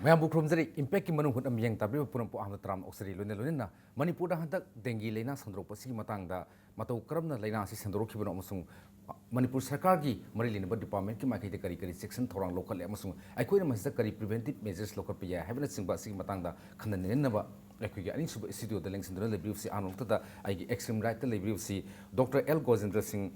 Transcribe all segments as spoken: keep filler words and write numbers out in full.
ꯃꯌꯥꯝꯕꯨ ꯈꯨꯔꯨꯝꯖꯔꯤ꯫ ꯏꯝꯄꯦꯛꯀꯤ ꯃꯅꯨꯡ ꯍꯨꯠꯅ ꯃꯤꯠꯌꯦꯡ ꯇꯥꯕꯤꯔꯤꯕ ꯄꯨꯝꯅꯃꯛꯄꯨ ꯑꯍꯥꯟꯕꯗ ꯇꯔꯥꯝꯅ ꯑꯣꯛꯆꯔꯤ꯫ ꯂꯣꯏꯅ ꯂꯣꯏꯅꯅ ꯃꯅꯤꯄꯨꯔꯗ ꯍꯟꯗꯛ ꯗꯦꯡꯒꯤ ꯂꯥꯏꯅꯥ ꯁꯟꯗꯣꯔꯛꯄ ꯑꯁꯤꯒꯤ ꯃꯇꯥꯡꯗ, ꯃꯇꯧ ꯀꯔꯝꯅ ꯂꯥꯏꯅꯥ ꯑꯁꯤ ꯁꯟꯗꯣꯔꯛꯈꯤꯕꯅꯣ ꯑꯃꯁꯨꯡ ꯃꯅꯤꯄꯨꯔ ꯁꯔꯀꯥꯔꯒꯤ ꯃꯔꯤ ꯂꯩꯅꯕ ꯗꯤꯄꯥꯔꯠꯃꯦꯟꯠꯀꯤ ꯃꯥꯏꯀꯩꯗ ꯀꯔꯤ ꯀꯔꯤ ꯆꯦꯛꯁꯤꯟ ꯊꯧꯔꯥꯡ ꯂꯧꯈꯠꯂꯦ ꯑꯃꯁꯨꯡ ꯑꯩꯈꯣꯏꯅ ꯃꯁꯤꯗ ꯀꯔꯤ ꯄ꯭ꯔꯤꯚꯦꯟꯇꯤꯚ ꯃꯦꯖꯔꯁ ꯂꯧꯈꯠꯄ ꯌꯥꯏ ꯍꯥꯏꯕꯅꯆꯤꯡꯕ ꯑꯁꯤꯒꯤ ꯃꯇꯥꯡꯗ ꯈꯟꯅ ꯅꯩꯅꯅꯕ ꯑꯩꯈꯣꯏꯒꯤ ꯑꯅꯤꯁꯨꯕ ꯏꯁꯇꯨꯗꯤꯑꯣꯗ ꯂꯦꯡꯁꯤꯟꯗꯨꯅ ꯂꯩꯕꯤꯔꯤꯕꯁꯤ ꯑꯍꯥꯟꯕ ꯃꯛꯇꯗ ꯑꯩꯒꯤ ꯑꯦꯛꯁꯇ꯭ꯔꯤꯝ ꯔꯥꯏꯠꯇ ꯂꯩꯕꯤꯔꯤꯕꯁꯤ ꯗꯣꯛꯇꯔ ꯑꯦꯜ ꯒꯣꯖꯦꯟꯗ꯭ꯔ ꯁꯤꯡ,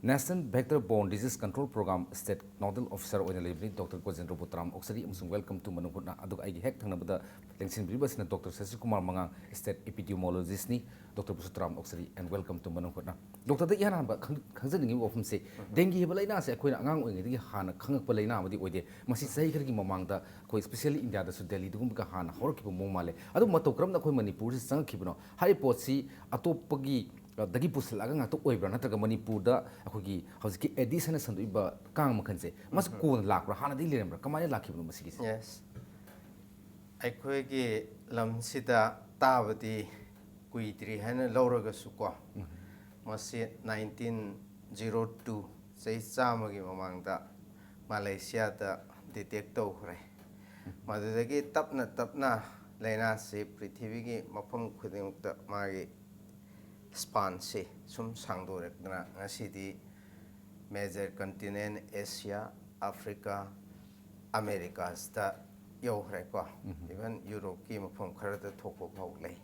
National Vector Borne Disease Control Program State Nodal Officer ꯑꯣꯏꯅ ꯂꯩꯕꯅꯤ꯫ ꯗꯣꯛꯇꯔ ꯒꯣꯖꯦꯟꯗ꯭ꯔꯕꯨ ꯇꯔꯥꯝꯅ ꯑꯣꯛꯆꯔꯤ ꯑꯃꯁꯨꯡ welcome to ꯃꯅꯨꯡ ꯍꯨꯠꯅ꯫ ꯑꯗꯨꯒ ꯑꯩꯒꯤ ꯍꯦꯛ ꯊꯪꯅꯕꯗ ꯂꯦꯡꯁꯤꯟꯕꯤꯔꯤꯕꯁꯤꯅ ꯗꯣꯛꯇꯔ ꯁꯁꯤꯀꯨꯃꯥꯔ ꯃꯉꯥꯡ, State Epidemiologistꯅꯤ꯫ ꯗꯣꯛꯇꯔꯕꯨꯁꯨ ꯇꯔꯥꯝꯅ ꯑꯣꯛꯆꯔꯤ and welcome to ꯃꯅꯨꯡ ꯍꯨꯠꯅ꯫ ꯗꯣꯛꯇꯔꯗ ꯏꯍꯥꯟ ꯍꯥꯟꯕ ꯈꯪ-, ꯈꯪꯖꯅꯤꯡꯉꯤꯕ ꯋꯥꯐꯝꯁꯦ, ꯗꯦꯡꯒꯤ ꯍꯥꯏꯕ ꯂꯥꯏꯅꯥꯁꯦ ꯑꯩꯈꯣꯏꯅ ꯑꯉꯥꯡ ꯑꯣꯏꯔꯤꯉꯩꯗꯒꯤ ꯍꯥꯟꯅ ꯈꯪꯉꯛꯄ ꯂꯥꯏꯅꯥ ꯑꯃꯗꯤ ꯑꯣꯏꯗꯦ꯫ ꯃꯁꯤ ꯆꯍꯤ ꯈꯔꯒꯤ ꯃꯃꯥꯡꯗ ꯑꯩꯈꯣꯏ specially ꯏꯟꯗꯤꯌꯥꯗꯁꯨ ꯗꯦꯜꯂꯤꯗꯒꯨꯝꯕꯒ ꯍꯥꯟꯅ ꯍꯧꯔꯛꯈꯤꯕ ꯃꯑꯣꯡ ꯃꯥꯜꯂꯦ꯫ ꯑꯗꯨ ꯃꯇꯧ ꯀꯔꯝꯅ ꯑꯩꯈꯣꯏ ꯃꯅꯤꯄꯨꯔꯁꯤ ꯆꯪꯉꯛꯈꯤꯕꯅꯣ? ꯍꯥꯏꯔꯤꯕ ꯄꯣꯠꯁꯤ ꯑꯇꯣꯞꯄꯒꯤ, ꯑ, ꯗꯒꯤ ꯄꯨꯁꯤꯜꯂꯛꯑꯒ ꯉꯥꯛꯇ ꯑꯣꯏꯕ꯭ꯔꯥ, ꯅꯠꯇ꯭ꯔꯒ ꯃꯅꯤꯄꯨꯔꯗ ꯑꯩꯈꯣꯏꯒꯤ ꯍꯧꯖꯤꯛꯀꯤ ꯑꯦꯗꯤꯁ ꯍꯥꯏꯅ ꯁꯟꯗꯣꯛꯏꯕ ꯀꯥꯡ ꯃꯈꯜꯁꯦ ꯃꯁꯤ ꯀꯣꯟꯅ ꯂꯥꯛꯄ꯭ꯔꯥ, ꯍꯥꯟꯅꯗꯒꯤ ꯂꯩꯔꯝꯕ꯭ꯔꯥ, ꯀꯃꯥꯏꯅ ꯂꯥꯛꯈꯤꯕꯅꯣ ꯃꯁꯤꯒꯤꯁꯦ? Yes꯫ ꯑꯩꯈꯣꯏꯒꯤ ꯂꯝꯁꯤꯗ ꯇꯥꯕꯗꯤ ꯀꯨꯏꯗ꯭ꯔꯤ ꯍꯥꯏꯅ ꯂꯧꯔꯒꯁꯨꯀꯣ, ꯃꯁꯤ nineteen zero two, ꯆꯍꯤ ꯆꯥꯝꯃꯒꯤ ꯃꯃꯥꯡꯗ ꯃꯥꯂꯦꯁꯤꯌꯥꯗ detect ꯇꯧꯈ꯭ꯔꯦ꯫ ꯃꯗꯨꯗꯒꯤ ꯇꯞꯅ ꯇꯞꯅ ꯂꯥꯏꯅꯥꯁꯤ ꯄ꯭ꯔꯤꯊꯤꯕꯤꯒꯤ ꯃꯐꯝ ꯈꯨꯗꯤꯡꯃꯛꯇ ꯃꯥꯒꯤ spanꯁꯤ ꯁꯨꯝ ꯁꯥꯡꯗꯣꯔꯛꯇꯅ ꯉꯁꯤꯗꯤ major continent Asia, Africa, Americasꯇ ꯌꯧꯈ꯭ꯔꯦꯀꯣ꯫ Even Europeꯀꯤ ꯃꯐꯝ ꯈꯔꯗ ꯊꯣꯛꯄ ꯐꯥꯎ ꯂꯩ꯫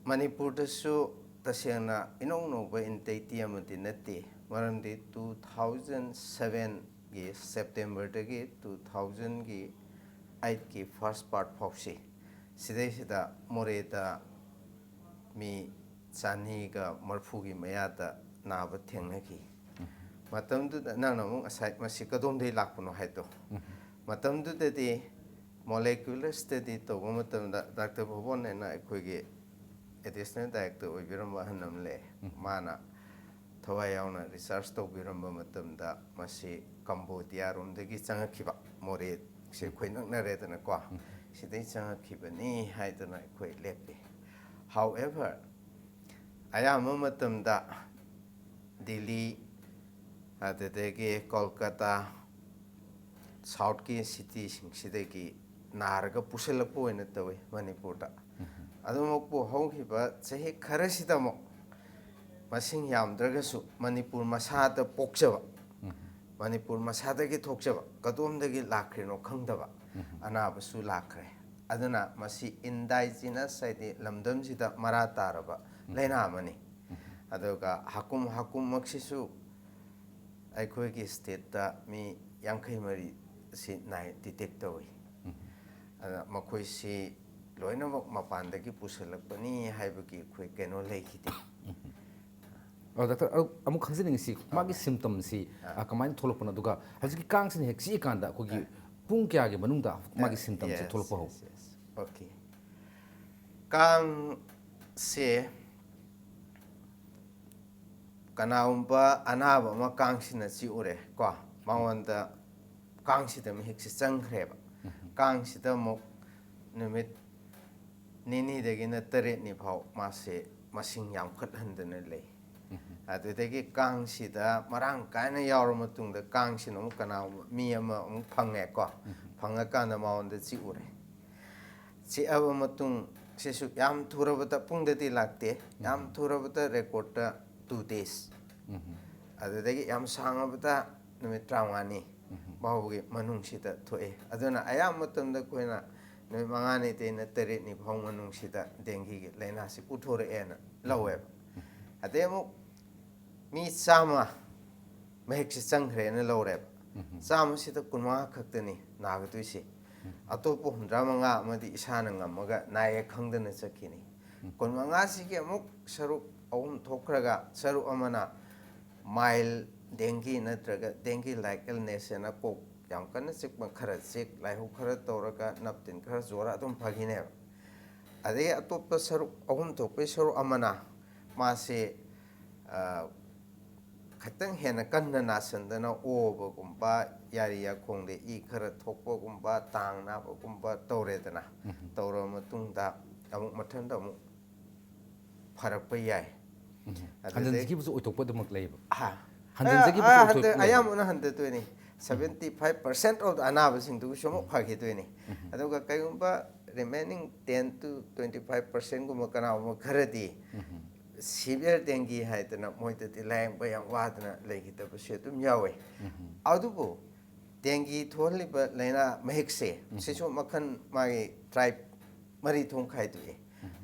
ꯃꯅꯤꯄꯨꯔꯗꯁꯨ ꯇꯁꯦꯡꯅ ꯏꯅꯧ ꯅꯧꯕ entity ꯑꯃꯗꯤ ꯅꯠꯇꯦ, ꯃꯔꯝꯗꯤ two thousand sevenꯒꯤ Septemberꯗꯒꯤ two thousandꯒꯤ eightꯀꯤ first part ꯐꯥꯎꯁꯤ ꯁꯤꯗꯩꯁꯤꯗ ꯃꯣꯔꯦꯗ ꯃꯤ ꯆꯅꯤꯒ ꯃꯔꯤꯐꯨꯒꯤ ꯃꯌꯥꯗ ꯅꯥꯕ ꯊꯦꯡꯅꯈꯤ꯫ ꯃꯇꯝꯗꯨꯗ ꯅꯪꯅ ꯑꯃꯨꯛ ꯉꯁꯥꯏ ꯃꯁꯤ ꯀꯗꯣꯝꯗꯒꯤ ꯂꯥꯛꯄꯅꯣ ꯍꯥꯏꯗꯣ, ꯃꯇꯝꯗꯨꯗꯗꯤ molecular study ꯇꯧꯕ ꯃꯇꯝꯗ ꯗꯥꯛꯇꯔ ꯚꯕꯟ ꯍꯥꯏꯅ ꯑꯩꯈꯣꯏꯒꯤ additional director ꯑꯣꯏꯕꯤꯔꯝꯕ ꯑꯍꯟ ꯑꯃ ꯂꯩ꯫ ꯃꯥꯅ ꯊꯋꯥꯏ ꯌꯥꯎꯅ research ꯇꯧꯕꯤꯔꯝꯕ ꯃꯇꯝꯗ ꯃꯁꯤ ꯀꯝꯕꯣꯗꯤꯌꯥꯔꯣꯝꯗꯒꯤ ꯆꯪꯉꯛꯈꯤꯕ, ꯃꯣꯔꯦꯁꯦ ꯑꯩꯈꯣꯏ ꯅꯛꯅꯔꯦꯗꯅꯀꯣ, ꯁꯤꯗꯩ ꯆꯪꯉꯛꯈꯤꯕꯅꯤ ꯍꯥꯏꯗꯅ ꯑꯩꯈꯣꯏ ꯂꯦꯞꯄꯤ꯫ However, ꯑꯌꯥꯝꯕ ꯃꯇꯝꯗ ꯗꯤꯜꯂꯤ, ꯑꯗꯨꯗꯒꯤ ꯀꯣꯜꯀꯇꯥ, ꯁꯥꯎꯠꯀꯤ ꯁꯤꯇꯤꯁꯤꯡꯁꯤꯗꯒꯤ ꯅꯥꯔꯒ ꯄꯨꯁꯤꯜꯂꯛꯄ ꯑꯣꯏꯅ ꯇꯧꯏ ꯃꯅꯤꯄꯨꯔꯗ꯫ ꯑꯗꯨꯃꯛꯄꯨ ꯍꯧꯈꯤꯕ ꯆꯍꯤ ꯈꯔꯁꯤꯗꯃꯛ ꯃꯁꯤꯡ ꯌꯥꯝꯗ꯭ꯔꯒꯁꯨ ꯃꯅꯤꯄꯨꯔ ꯃꯁꯥꯗ ꯄꯣꯛꯆꯕ, ꯃꯅꯤꯄꯨꯔ ꯃꯁꯥꯗꯒꯤ ꯊꯣꯛꯆꯕ, ꯀꯗꯣꯝꯗꯒꯤ ꯂꯥꯛꯈ꯭ꯔꯤꯅꯣ ꯈꯪꯗꯕ ꯑꯅꯥꯕꯁꯨ ꯂꯥꯛꯈ꯭ꯔꯦ꯫ ꯑꯗꯨꯅ ꯃꯁꯤ ꯏꯟꯗꯥꯏꯖꯤꯅꯁ ꯍꯥꯏꯗꯤ ꯂꯝꯗꯝꯁꯤꯗ ꯃꯔꯥ ꯇꯥꯔꯕ ꯂꯥꯏꯅꯥ ꯑꯃꯅꯤ꯫ ꯑꯗꯨꯒ ꯍꯥꯀꯨꯝ ꯍꯥꯀꯨꯝꯃꯛꯁꯤꯁꯨ ꯑꯩꯈꯣꯏꯒꯤ ꯁ꯭ꯇꯦꯠꯇ ꯃꯤ ꯌꯥꯡꯈꯩ ꯃꯔꯤ ꯁꯤ ꯅꯥꯏ ꯗꯤꯇꯦꯛ ꯇꯧꯏ꯫ ꯑꯗ ꯃꯈꯣꯏꯁꯤ ꯂꯣꯏꯅꯃꯛ ꯃꯄꯥꯟꯗꯒꯤ ꯄꯨꯁꯤꯜꯂꯛꯄꯅꯤ ꯍꯥꯏꯕꯒꯤ ꯑꯩꯈꯣꯏ ꯀꯩꯅꯣ ꯂꯩꯈꯤꯗꯦ꯫ ꯑꯣ, ꯗꯥꯛꯇꯔ, ꯑꯗꯨ ꯑꯃꯨꯛ ꯈꯪꯖꯅꯤꯡꯉꯤꯁꯤ, ꯃꯥꯒꯤ ꯁꯤꯝꯇꯝꯁꯤ ꯀꯃꯥꯏꯅ ꯊꯣꯛꯂꯛꯄꯅꯣ, ꯑꯗꯨꯒ ꯍꯧꯖꯤꯛꯀꯤ ꯀꯥꯡꯁꯤꯅ ꯍꯦꯛ ꯆꯤꯛꯑꯀꯥꯟꯗ ꯑꯩꯈꯣꯏꯒꯤ ꯄꯨꯡ ꯀꯌꯥꯒꯤ ꯃꯅꯨꯡꯗ ꯃꯥꯒꯤ ꯁꯤꯝꯇꯝꯁꯤ ꯊꯣꯛꯂꯛꯄ ꯍꯧ? ꯑꯣꯀꯦ꯫ ꯀꯥꯡꯁꯦ ꯀꯅꯥꯒꯨꯝꯕ ꯑꯅꯥꯕ ꯑꯃ ꯀꯥꯡꯁꯤꯅ ꯆꯤꯛꯎꯔꯦ ꯀꯣ, ꯃꯉꯣꯟꯗ ꯀꯥꯡꯁꯤꯗ ꯃꯍꯤꯛꯁꯦ ꯆꯪꯈ꯭ꯔꯦꯕ꯫ ꯀꯥꯡꯁꯤꯗ ꯑꯃꯨꯛ ꯅꯨꯃꯤꯠ ꯅꯤꯅꯤꯗꯒꯤꯅ ꯇꯔꯦꯠꯅꯤ ꯐꯥꯎ ꯃꯥꯁꯦ ꯃꯁꯤꯡ ꯌꯥꯝꯈꯠꯍꯟꯗꯅ ꯂꯩ꯫ ꯑꯗꯨꯗꯒꯤ ꯀꯥꯡꯁꯤꯗ ꯃꯔꯥꯡ ꯀꯥꯏꯅ ꯌꯥꯎꯔ ꯃꯇꯨꯡꯗ ꯀꯥꯡꯁꯤꯅ ꯑꯃꯨꯛ ꯀꯅꯥꯒꯨꯝꯕ ꯃꯤ ꯑꯃ ꯑꯃꯨꯛ ꯐꯪꯉꯦꯀꯣ꯫ ꯐꯪꯉꯀꯥꯟꯗ ꯃꯉꯣꯟꯗ ꯆꯤꯛꯎꯔꯦ꯫ ꯆꯤꯛꯑꯕ ꯃꯇꯨꯡ ꯁꯤꯁꯨ ꯌꯥꯝ ꯊꯨꯔꯕꯗ ꯄꯨꯡꯗꯗꯤ ꯂꯥꯛꯇꯦ, ꯌꯥꯝ ꯊꯨꯔꯕꯗ ꯔꯦꯀꯣꯔꯠꯇ ꯇꯨ ꯗꯦꯖ, ꯑꯗꯨꯗꯒꯤ ꯌꯥꯝ ꯁꯥꯡꯉꯕꯗ ꯅꯨꯃꯤꯠ ꯇꯔꯥꯃꯉꯥꯅꯤ ꯐꯥꯎꯕꯒꯤ ꯃꯅꯨꯡꯁꯤꯗ ꯊꯣꯛꯑꯦ꯫ ꯑꯗꯨꯅ ꯑꯌꯥꯝꯕ ꯃꯇꯝꯗ ꯑꯩꯈꯣꯏꯅ ꯅꯨꯃꯤꯠ ꯃꯉꯥꯅꯤꯗꯩꯅ ꯇꯔꯦꯠꯅꯤ ꯐꯥꯎ ꯃꯅꯨꯡꯁꯤꯗ ꯗꯦꯡꯒꯤꯒꯤ ꯂꯥꯏꯅꯥꯁꯤ ꯎꯠꯊꯣꯔꯛꯑꯦꯅ ꯂꯧꯋꯦꯕ꯫ ꯑꯗꯩ ꯑꯃꯨꯛ ꯃꯤ ꯆꯥꯝꯃ ꯃꯍꯤꯛꯁꯦ ꯆꯪꯈ꯭ꯔꯦꯅ ꯂꯧꯔꯦꯕ꯫ ꯆꯥꯝꯃꯁꯤꯗ ꯀꯨꯟꯃꯉꯥ ꯈꯛꯇꯅꯤ ꯅꯥꯒꯗꯣꯏꯁꯦ꯫ ꯑꯇꯣꯞꯄ ꯍꯨꯝꯗ꯭ꯔꯥ ꯃꯉꯥ ꯑꯃꯗꯤ ꯏꯁꯥꯅ ꯉꯝꯃꯒ ꯅꯥꯏꯌꯦ ꯈꯪꯗꯅ ꯆꯠꯈꯤꯅꯤ꯫ ꯀꯨꯟꯃꯉꯥꯁꯤꯒꯤ ꯑꯃꯨꯛ ꯁꯔꯨꯛ ꯑꯍꯨꯝ ꯊꯣꯛꯈ꯭ꯔꯒ ꯁꯔꯨꯛ ꯑꯃꯅ ꯃꯥꯏꯜ ꯗꯦꯡꯒꯤ ꯅꯠꯇ꯭ꯔꯒ ꯗꯦꯡꯒꯤ ꯂꯥꯏꯛ ꯏꯜꯅꯦꯁ ꯍꯥꯏꯅ ꯀꯣꯛ ꯌꯥꯝ ꯀꯟꯅ ꯆꯤꯛꯄ ꯈꯔ ꯆꯤꯛ, ꯂꯥꯏꯍꯧ ꯈꯔ ꯇꯧꯔꯒ ꯅꯞ ꯇꯤꯟ ꯈꯔ ꯆꯣꯔ ꯑꯗꯨꯝ ꯐꯈꯤꯅꯦꯕ꯫ ꯑꯗꯒꯤ ꯑꯇꯣꯞꯄ ꯁꯔꯨꯛ ꯑꯍꯨꯝ ꯊꯣꯛꯄꯒꯤ ꯁꯔꯨꯛ ꯑꯃꯅ ꯃꯥꯁꯦ ꯈꯤꯇꯪ ꯍꯦꯟꯅ ꯀꯟꯅ ꯅꯥꯁꯟꯗꯅ ꯑꯣꯕꯒꯨꯝꯕ, ꯌꯥꯔꯤ ꯌꯥꯈꯣꯡꯗ ꯏ ꯈꯔ ꯊꯣꯛꯄꯒꯨꯝꯕ, ꯇꯥꯡ ꯅꯥꯕꯒꯨꯝꯕ ꯇꯧꯔꯦꯗꯅ, ꯇꯧꯔꯕ ꯃꯇꯨꯡꯗ ꯑꯃꯨꯛ ꯃꯊꯟꯇ ꯑꯃꯨꯛ ꯐꯔꯛꯄ ꯌꯥꯏ꯫ ꯑꯗꯨꯗꯩ ꯍꯟꯖꯤꯟꯖꯈꯤꯕꯁꯨ ꯑꯣꯏꯊꯣꯛꯄ ꯑꯗꯨꯃꯛ ꯂꯩꯕ? ꯍꯥ? ꯍꯟꯖꯤꯟꯖꯈꯤꯕꯁꯨ ꯑꯥ, ꯑꯣꯏꯊꯣꯛꯄ ꯍꯟꯖꯤꯟ- ꯂꯩꯕ? ꯑꯌꯥꯝꯕꯅ ꯍꯟꯖꯤꯟꯗꯣꯏꯅꯤ꯫ Seventy five percent of ꯑꯅꯥꯕꯁꯤꯡꯗꯨꯒꯤꯁꯨ ꯑꯃꯨꯛ ꯐꯈꯤꯗꯣꯏꯅꯤ꯫ ꯑꯗꯨꯒ ꯀꯩꯒꯨꯝꯕ remaining ten to twenty five percentꯒꯨꯝꯕ ꯀꯅꯥꯒꯨꯝꯕ ꯈꯔꯗꯤ severe dengue ꯍꯥꯏꯗꯅ ꯃꯣꯏꯗꯗꯤ ꯂꯥꯌꯦꯡꯕ ꯌꯥꯝ ꯋꯥꯗꯅ ꯂꯩꯈꯤꯗꯕꯁꯨ ꯑꯗꯨꯝ ꯌꯥꯎꯋꯦ꯫ ꯑꯗꯨꯕꯨ dengue ꯊꯣꯛꯍꯜꯂꯤꯕ ꯂꯥꯏꯅꯥ ꯃꯍꯤꯛꯁꯦ ꯁꯤꯁꯨ ꯃꯈꯜ ꯃꯥꯒꯤ tribe ꯃꯔꯤ ꯊꯣꯛꯅ ꯈꯥꯏꯗꯣꯛꯏ꯫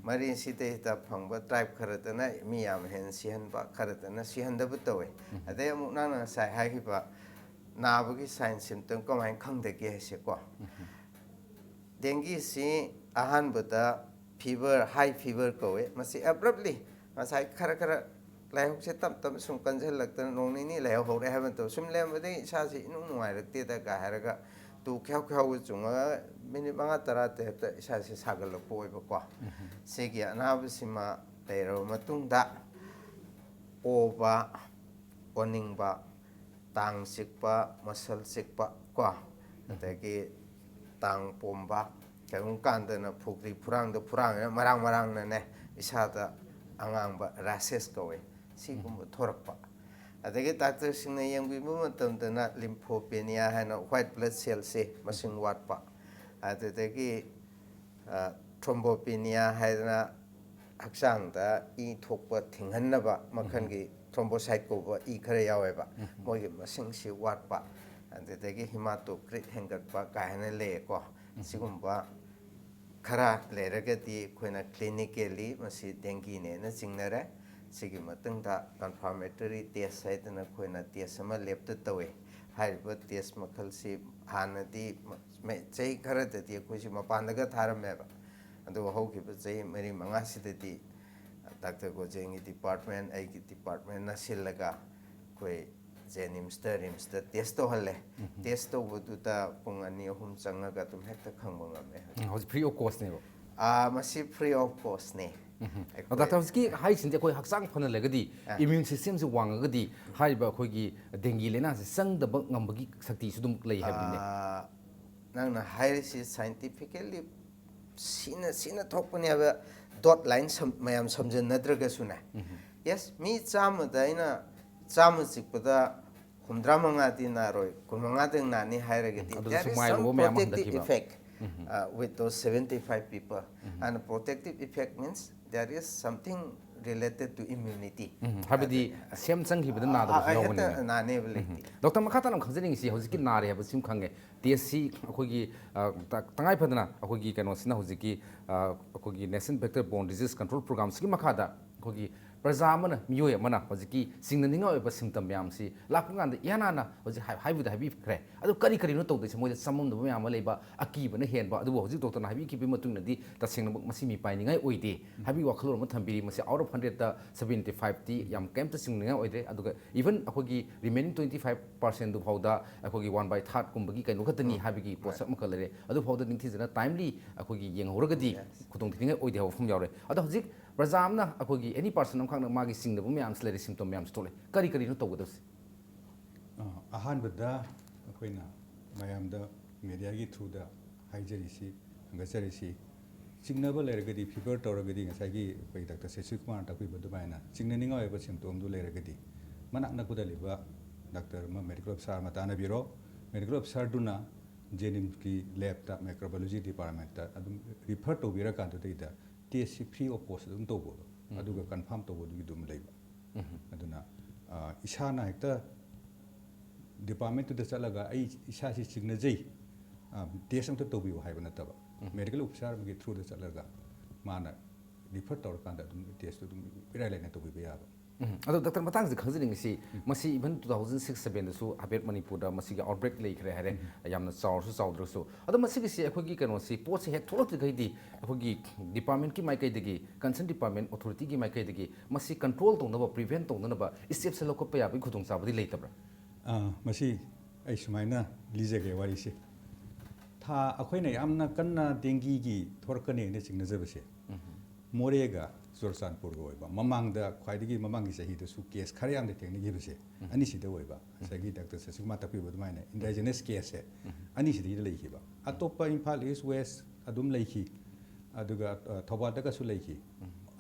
ꯃꯔꯤꯁꯤꯗꯩꯗ ꯐꯪꯕ tribe ꯈꯔꯗꯅ ꯃꯤ ꯌꯥꯝ ꯍꯦꯟꯅ ꯁꯤꯍꯟꯕ, ꯈꯔꯗꯅ ꯁꯤꯍꯟꯗꯕ ꯇꯧꯏ꯫ ꯑꯗꯩ ꯑꯃꯨꯛ ꯅꯪꯅ ꯉꯁꯥꯏ ꯍꯥꯏꯈꯤꯕ ꯅꯥꯕꯒꯤ sign symptom ꯀꯃꯥꯏꯅ ꯈꯪꯗꯒꯦ ꯍꯥꯏꯁꯦꯀꯣ꯫ Dengueꯁꯤ ꯑꯍꯥꯟꯕꯗ fever, high fever ꯀꯧꯋꯦ꯫ ꯃꯁꯤ abruptly ꯉꯁꯥꯏ ꯈꯔ ꯈꯔ ꯂꯥꯏꯍꯧꯁꯦ ꯇꯞ ꯇꯞꯅ ꯁꯨꯝ ꯀꯟꯁꯤꯜꯂꯛꯇꯅ ꯅꯣꯡ ꯅꯤꯅꯤ ꯂꯩꯍꯧꯔꯦ ꯍꯥꯏꯕ ꯃꯇꯝꯗ ꯁꯨꯝ ꯂꯩꯔꯝꯕꯗꯒꯤ ꯏꯁꯥꯁꯤ ꯏꯅꯨꯡ ꯅꯨꯡꯉꯥꯏꯔꯛꯇꯦꯗ ꯀꯥꯏ ꯍꯥꯏꯔꯒ ꯇꯨ ꯈ꯭ꯌꯥꯎ ꯈ꯭ꯌꯥꯎꯒ ꯆꯨꯡꯉꯒ ꯃꯤꯅꯤꯠ ꯃꯉꯥ ꯇꯔꯥꯗ ꯍꯦꯛꯇ ꯏꯁꯥꯁꯦ ꯁꯥꯒꯠꯂꯛꯄ ꯑꯣꯏꯕꯀꯣ꯫ ꯁꯤꯒꯤ ꯑꯅꯥꯕꯁꯤꯃ ꯂꯩꯔꯕ ꯃꯇꯨꯡꯗ ꯑꯣꯕ, ꯑꯣꯅꯤꯡꯕ, ꯇꯥꯡ ꯆꯤꯛꯄ, muscle ꯆꯤꯛꯄ ꯀꯣ, ꯑꯗꯒꯤ ꯇꯥꯡ ꯄꯣꯝꯕ, ꯀꯔꯤꯒꯨꯝꯕ ꯀꯥꯟꯗꯅ ꯐꯨꯒ꯭ꯔꯤ ꯐꯨꯔꯥꯡꯗ ꯐꯨꯔꯥꯡꯗꯅ ꯃꯔꯥꯡ ꯃꯔꯥꯡꯅꯅꯦ ꯏꯁꯥꯗ ꯑꯉꯥꯡꯕ rashes ꯀꯧꯋꯦ, ꯁꯤꯒꯨꯝꯕ ꯊꯣꯔꯛꯄ꯫ ꯑꯗꯒꯤ ꯗꯥꯛꯇꯔꯁꯤꯡꯅ ꯌꯦꯡꯕꯤꯕ ꯃꯇꯝꯗꯅ lymphopenia ꯍꯥꯏꯅ white blood cellꯁꯦ ꯃꯁꯤꯡ ꯋꯥꯠꯄ, ꯑꯗꯨꯗꯒꯤ ꯊ꯭ꯔꯣꯝꯕꯣꯄꯤꯅꯤꯌꯥ ꯍꯥꯏꯗꯅ ꯍꯛꯆꯥꯡꯗ ꯏ ꯊꯣꯛꯄ ꯊꯤꯡꯍꯟꯅꯕ ꯃꯈꯜꯒꯤ thrombocyte ꯀꯧꯕ ꯏ ꯈꯔ ꯌꯥꯎꯋꯦꯕ, ꯃꯣꯏꯒꯤ ꯃꯁꯤꯡꯁꯤ ꯋꯥꯠꯄ, ꯑꯗꯨꯗꯒꯤ hematocrit ꯍꯦꯟꯒꯠꯄ ꯀꯥꯏꯅ ꯂꯩꯌꯦꯀꯣ꯫ ꯁꯤꯒꯨꯝꯕ ꯈꯔ ꯂꯩꯔꯒꯗꯤ ꯑꯩꯈꯣꯏꯅ clinically ꯃꯁꯤ dengueꯅꯦꯅ ꯆꯤꯡꯅꯔꯦ꯫ ꯁꯤꯒꯤ ꯃꯇꯨꯡꯗ confirmatory test ꯍꯥꯏꯗꯅ ꯑꯩꯈꯣꯏꯅ test ꯑꯃ labꯇ ꯇꯧꯋꯤ꯫ ꯍꯥꯏꯔꯤꯕ test ꯃꯈꯜꯁꯤ ꯍꯥꯟꯅꯗꯤ ꯃ-, ꯃ-, ꯆꯍꯤ ꯈꯔꯗꯗꯤ ꯑꯩꯈꯣꯏꯁꯤ ꯃꯄꯥꯟꯗꯒ ꯊꯥꯔꯝꯃꯦꯕ꯫ ꯑꯗꯨꯒ ꯍꯧꯈꯤꯕ ꯆꯍꯤ ꯃꯔꯤ ꯃꯉꯥꯁꯤꯗꯗꯤ ꯗꯥꯛꯇꯔ ꯒꯣꯖꯦꯟꯒꯤ department, ꯑꯩꯒꯤ departmentꯅ ꯁꯤꯜꯂꯒ ꯑꯩꯈꯣꯏ JNIMSꯇ, RIMSꯇ test ꯇꯧꯍꯜꯂꯦ꯫ Test ꯇꯧꯕꯗꯨꯗ ꯄꯨꯡ ꯑꯅꯤ ꯑꯍꯨꯝ ꯆꯪꯉꯒ ꯑꯗꯨꯝ ꯍꯦꯛꯇ ꯈꯪꯕ ꯉꯝꯃꯦ ꯍꯧꯖꯤꯛ꯫ ꯎꯝ, ꯍꯧꯖꯤꯛ free of costꯅꯦꯕ? ꯑꯥ, ꯃꯁꯤ free of costꯅꯦ꯫ ꯑꯩꯈꯣꯏ ꯗꯥꯛꯇꯔ, ꯍꯧꯖꯤꯛꯀꯤ ꯍꯥꯏꯔꯤꯁꯤꯡꯁꯦ ꯑꯩꯈꯣꯏ ꯍꯛꯆꯥꯡ ꯐꯅ ꯂꯩꯔꯒꯗꯤ, ꯑꯥ꯫ Immune systemꯁꯦ ꯋꯥꯡꯉꯒꯗꯤ ꯍꯥꯏꯔꯤꯕ ꯑꯩꯈꯣꯏꯒꯤ dengue ꯂꯥꯏꯅꯥꯁꯦ ꯆꯪꯗꯕ ꯉꯝꯕꯒꯤ ꯁꯛꯇꯤꯁꯨ ꯑꯗꯨꯝ ꯂꯩ ꯍꯥꯏꯕꯅꯤꯅꯦ꯫ ꯑꯥ, ꯅꯪꯅ ꯍꯥꯏꯔꯤꯁꯤ scientifically ꯁꯤꯅ, ꯁꯤꯅ ꯊꯣꯛꯄꯅꯦ ꯍꯥꯏꯕ dot line ꯁꯝ-, ꯃꯌꯥꯝ ꯁꯝꯖꯟꯅꯗ꯭ꯔꯒꯁꯨꯅꯦ꯫ Yes, ꯃꯤ ꯆꯥꯝꯃꯗ ꯑꯩꯅ ꯆꯥꯝꯃ ꯆꯤꯛꯄꯗ ꯍꯨꯝꯗ꯭ꯔꯥ ꯃꯉꯥꯗꯤ ꯅꯥꯔꯣꯏ, ꯀꯨꯟꯃꯉꯥꯗꯪ ꯅꯥꯅꯤ ꯍꯥꯏꯔꯒꯗꯤ, ꯑꯗꯨꯗꯁꯨ there is some ꯃꯥꯏꯜ ꯑꯣꯏꯕ ꯃꯌꯥꯝ ꯑꯃ protective ꯍꯟꯊꯈꯤꯕ꯫ Effect uh, with those seventy-five people. And protective effect means there is something related to immunity. ꯎꯝ, ꯍꯥꯏꯕꯗꯤ ꯁꯦꯝ ꯆꯪꯈꯤꯕꯗ ꯑ, ꯅꯥꯗꯕꯁꯨ ꯑ, ꯌꯥꯎꯒꯅꯤꯅ꯫ ꯍꯦꯛꯇ ꯅꯥꯅꯦꯕ ꯂꯩꯇꯦ꯫ ꯗꯣꯛꯇꯔ, ꯃꯈꯥ ꯇꯥꯅ ꯑꯃꯨꯛ ꯈꯪꯖꯅꯤꯡꯉꯤꯁꯤ, ꯍꯧꯖꯤꯛꯀꯤ ꯅꯥꯔꯦ ꯍꯥꯏꯕꯁꯤꯃ ꯈꯪꯉꯦ, ꯇꯦꯁꯁꯤ ꯑꯩꯈꯣꯏꯒꯤ ꯑ, ꯇ- ꯇꯉꯥꯏ ꯐꯗꯅ ꯑꯩꯈꯣꯏꯒꯤ ꯀꯩꯅꯣꯁꯤꯅ ꯍꯧꯖꯤꯛꯀꯤ ꯑ, ꯑꯩꯈꯣꯏꯒꯤ National Vector Borne Disease Control Programꯁꯤꯒꯤ ꯃꯈꯥꯗ ꯑꯩꯈꯣꯏꯒꯤ ꯄ꯭ꯔꯖꯥ ꯑꯃꯅ, ꯃꯤꯑꯣꯏ ꯑꯃꯅ ꯍꯧꯖꯤꯛꯀꯤ ꯆꯤꯡꯅꯅꯤꯡꯉꯥꯏ ꯑꯣꯏꯕ ꯁꯤꯝꯇꯝ ꯃꯌꯥꯝꯁꯤ ꯂꯥꯛꯄ ꯀꯥꯟꯗ ꯏꯍꯥꯟ ꯍꯥꯟꯅ ꯍꯧꯖꯤꯛ ꯍꯥꯏ- ꯍꯥꯏꯕꯨꯗꯤ ꯍꯥꯏꯕꯤꯈ꯭ꯔꯦ, ꯑꯗꯨ ꯀꯔꯤ ꯀꯔꯤꯅꯣ ꯇꯧꯗꯣꯏꯁꯦ? ꯃꯣꯏꯗ ꯆꯃꯝꯅꯕ ꯃꯌꯥꯝ ꯑꯃ ꯂꯩꯕ, ꯑꯀꯤꯕꯅ ꯍꯦꯟꯕ, ꯑꯗꯨꯕꯨ ꯍꯧꯖꯤꯛ ꯗꯣꯛꯇꯔꯅ ꯍꯥꯏꯕꯤꯈꯤꯕꯒꯤ ꯃꯇꯨꯡ ꯏꯟꯅꯗꯤ ꯇꯁꯦꯡꯅꯃꯛ ꯃꯁꯤ ꯃꯤꯄꯥꯏꯅꯤꯡꯉꯥꯏ ꯑꯣꯏꯗꯦ ꯍꯥꯏꯕꯒꯤ ꯋꯥꯈꯜꯂꯣꯟ ꯑꯃ ꯊꯝꯕꯤꯔꯤ꯫ ꯃꯁꯤ out of hundredꯇ seventy fiveꯇꯤ ꯌꯥꯝ ꯀꯩꯝꯇ ꯆꯤꯡꯅꯤꯡꯉꯥꯏ ꯑꯣꯏꯗ꯭ꯔꯦ, ꯑꯗꯨꯒ even ꯑꯩꯈꯣꯏꯒꯤ remaining twenty five percentꯗꯨ ꯐꯥꯎꯗ ꯑꯩꯈꯣꯏꯒꯤ one by thirdꯀꯨꯝꯕꯒꯤ ꯀꯩꯅꯣ ꯈꯛꯇꯅꯤ ꯍꯥꯏꯕꯒꯤ ꯄꯣꯠꯁꯛ ꯑꯃꯈꯛ ꯂꯩꯔꯦ꯫ ꯑꯗꯨ ꯐꯥꯎꯗ ꯅꯤꯡꯊꯤꯖꯅ timely ꯑꯩꯈꯣꯏꯒꯤ ꯌꯦꯡꯍꯧꯔꯒꯗꯤ ꯈꯨꯗꯣꯡꯊꯤꯅꯤꯡꯉꯥꯏ ꯑꯣꯏꯗꯦ ꯍꯥꯏꯕ ꯋꯥꯐꯝ ꯌꯥꯎꯔꯦ꯫ ꯑꯗꯣ ꯍꯧꯖꯤꯛ ꯄ꯭ꯔꯖꯥ ꯑꯃꯅ ꯑꯩꯈꯣꯏꯒꯤ any person ꯑꯃꯈꯛꯅ ꯃꯥꯒꯤ ꯆꯤꯡꯅꯕ ꯃꯌꯥꯝꯁꯤ ꯂꯩꯔꯦ, ꯁꯤꯝꯇꯣꯝ ꯃꯌꯥꯝꯁꯤ ꯊꯣꯛꯂꯛꯑꯦ, ꯀꯔꯤ ꯀꯔꯤꯅꯣ ꯇꯧꯒꯗꯕꯁꯦ? ꯑ, ꯑꯍꯥꯟꯕꯗ ꯑꯩꯈꯣꯏꯅ ꯃꯌꯥꯝꯗ mediaꯒꯤ throughꯗ ꯍꯥꯏꯖꯔꯤꯁꯤ, ꯍꯪꯒꯠꯆꯔꯤꯁꯤ, ꯆꯤꯡꯅꯕ ꯂꯩꯔꯒꯗꯤ, fever ꯇꯧꯔꯒꯗꯤ, ꯉꯁꯥꯏꯒꯤ ꯑꯩꯈꯣꯏ ꯗꯥꯛꯇꯔ ꯁꯁꯤꯀꯨꯃꯥꯔꯅ ꯇꯥꯛꯄꯤꯕ ꯑꯗꯨꯃꯥꯏꯅ ꯆꯤꯡꯅꯅꯤꯡꯉꯥꯏ ꯑꯣꯏꯕ ꯁꯤꯝꯇꯣꯝꯗꯨ ꯂꯩꯔꯒꯗꯤ, ꯃꯅꯥꯛ ꯅꯛꯄꯗ ꯂꯩꯕ ꯗꯥꯛꯇꯔ ꯑꯃ, medical officer ꯑꯃ ꯇꯥꯟꯅꯕꯤꯔꯣ꯫ Medical officerꯗꯨꯅ JNIMSꯀꯤ labꯇ, microbiology departmentꯇ ꯑꯗꯨꯝ refer ꯇꯧꯕꯤꯔꯀꯥꯟꯗꯨꯗꯩꯗ testꯁꯤ free of cost ꯑꯗꯨꯝ ꯇꯧꯕꯗꯣ, ꯑꯗꯨꯒ confirm ꯇꯧꯕꯗꯨꯒꯤ ꯑꯗꯨꯝ ꯂꯩꯕ꯫ ꯑꯗꯨꯅ ꯑ, ꯏꯁꯥꯅ ꯍꯦꯛꯇ departmentꯇꯨꯗ ꯆꯠꯂꯒ ꯑꯩ ꯏꯁꯥꯁꯤ ꯆꯤꯡꯅꯖꯩ, ꯑ, test ꯑꯝꯇ ꯇꯧꯕꯤꯌꯨ ꯍꯥꯏꯕ ꯅꯠꯇꯕ, medical officer ꯑꯃꯒꯤ throughꯗ ꯆꯠꯂꯒ ꯃꯥꯅ refer ꯇꯧꯔꯀꯥꯟꯗ ꯑꯗꯨꯝ testꯇꯨ ꯑꯗꯨꯝ ꯏꯔꯥꯏ ꯂꯥꯏꯅ ꯇꯧꯕꯤꯕ ꯌꯥꯕ꯫ ꯎꯝ꯫ ꯑꯗꯣ ꯗꯥꯛꯇꯔ, ꯃꯇꯥꯡꯁꯤꯗ ꯈꯪꯖꯅꯤꯡꯉꯤꯁꯤ, ꯃꯁꯤ even two thousand six sevenꯗꯁꯨ ꯍꯥꯏꯐꯦꯠ ꯃꯅꯤꯄꯨꯔꯗ ꯃꯁꯤꯒꯤ outbreak ꯂꯩꯈ꯭ꯔꯦ ꯍꯥꯏꯔꯦ, ꯌꯥꯝꯅ ꯆꯥꯎꯔꯁꯨ ꯆꯥꯎꯗ꯭ꯔꯁꯨ꯫ ꯑꯗꯣ ꯃꯁꯤꯒꯤꯁꯤ ꯑꯩꯈꯣꯏꯒꯤ ꯀꯩꯅꯣꯁꯤ, ꯄꯣꯠꯁꯤ ꯍꯦꯛ ꯊꯣꯛꯂꯛꯇ꯭ꯔꯤꯈꯩꯗꯤ ꯑꯩꯈꯣꯏꯒꯤ departmentꯀꯤ ꯃꯥꯏꯀꯩꯗꯒꯤ, concern department, authorityꯒꯤ ꯃꯥꯏꯀꯩꯗꯒꯤ ꯃꯁꯤ control ꯇꯧꯅꯕ, prevent ꯇꯧꯅꯅꯕ stepꯁꯦ ꯂꯧꯈꯠꯄ ꯌꯥꯕꯒꯤ ꯈꯨꯗꯣꯡꯆꯥꯕꯗꯤ ꯂꯩꯇꯕ꯭ꯔꯥ? ꯑ, ꯃꯁꯤ ꯑꯩ ꯁꯨꯃꯥꯏꯅ ꯂꯤꯖꯒꯦ ꯋꯥꯔꯤꯁꯦ꯫ ꯊꯥ, ꯑꯩꯈꯣꯏꯅ ꯌꯥꯝꯅ ꯀꯟꯅ dengueꯒꯤ ꯊꯣꯔꯛꯀꯅꯤ ꯍꯥꯏꯅ ꯆꯤꯡꯅꯖꯕꯁꯦ, ꯃꯣꯔꯦꯒ ꯆꯨꯔꯆꯥꯟꯄꯨꯔꯒ ꯑꯣꯏꯕ꯫ ꯃꯃꯥꯡꯗ, ꯈ꯭ꯋꯥꯏꯗꯒꯤ ꯃꯃꯥꯡꯒꯤ ꯆꯍꯤꯗꯁꯨ case ꯈꯔ ꯌꯥꯝꯅ ꯊꯦꯡꯅꯈꯤꯕꯁꯦ ꯑꯅꯤꯁꯤꯗ ꯑꯣꯏꯕ꯫ ꯉꯁꯥꯏꯒꯤ ꯗꯥꯛꯇꯔ ꯁꯁꯤꯀꯨꯃꯥꯔ ꯇꯥꯛꯄꯤꯕ ꯑꯗꯨꯃꯥꯏꯅ indigenous caseꯁꯦ ꯑꯅꯤꯁꯤꯗꯒꯤꯗ ꯂꯩꯈꯤꯕ꯫ ꯑꯇꯣꯞꯄ ꯏꯝꯐꯥꯜ East, West ꯑꯗꯨꯝ ꯂꯩꯈꯤ, ꯑꯗꯨꯒ, ꯑ, ꯊꯧꯕꯥꯜꯗꯒꯁꯨ ꯂꯩꯈꯤ꯫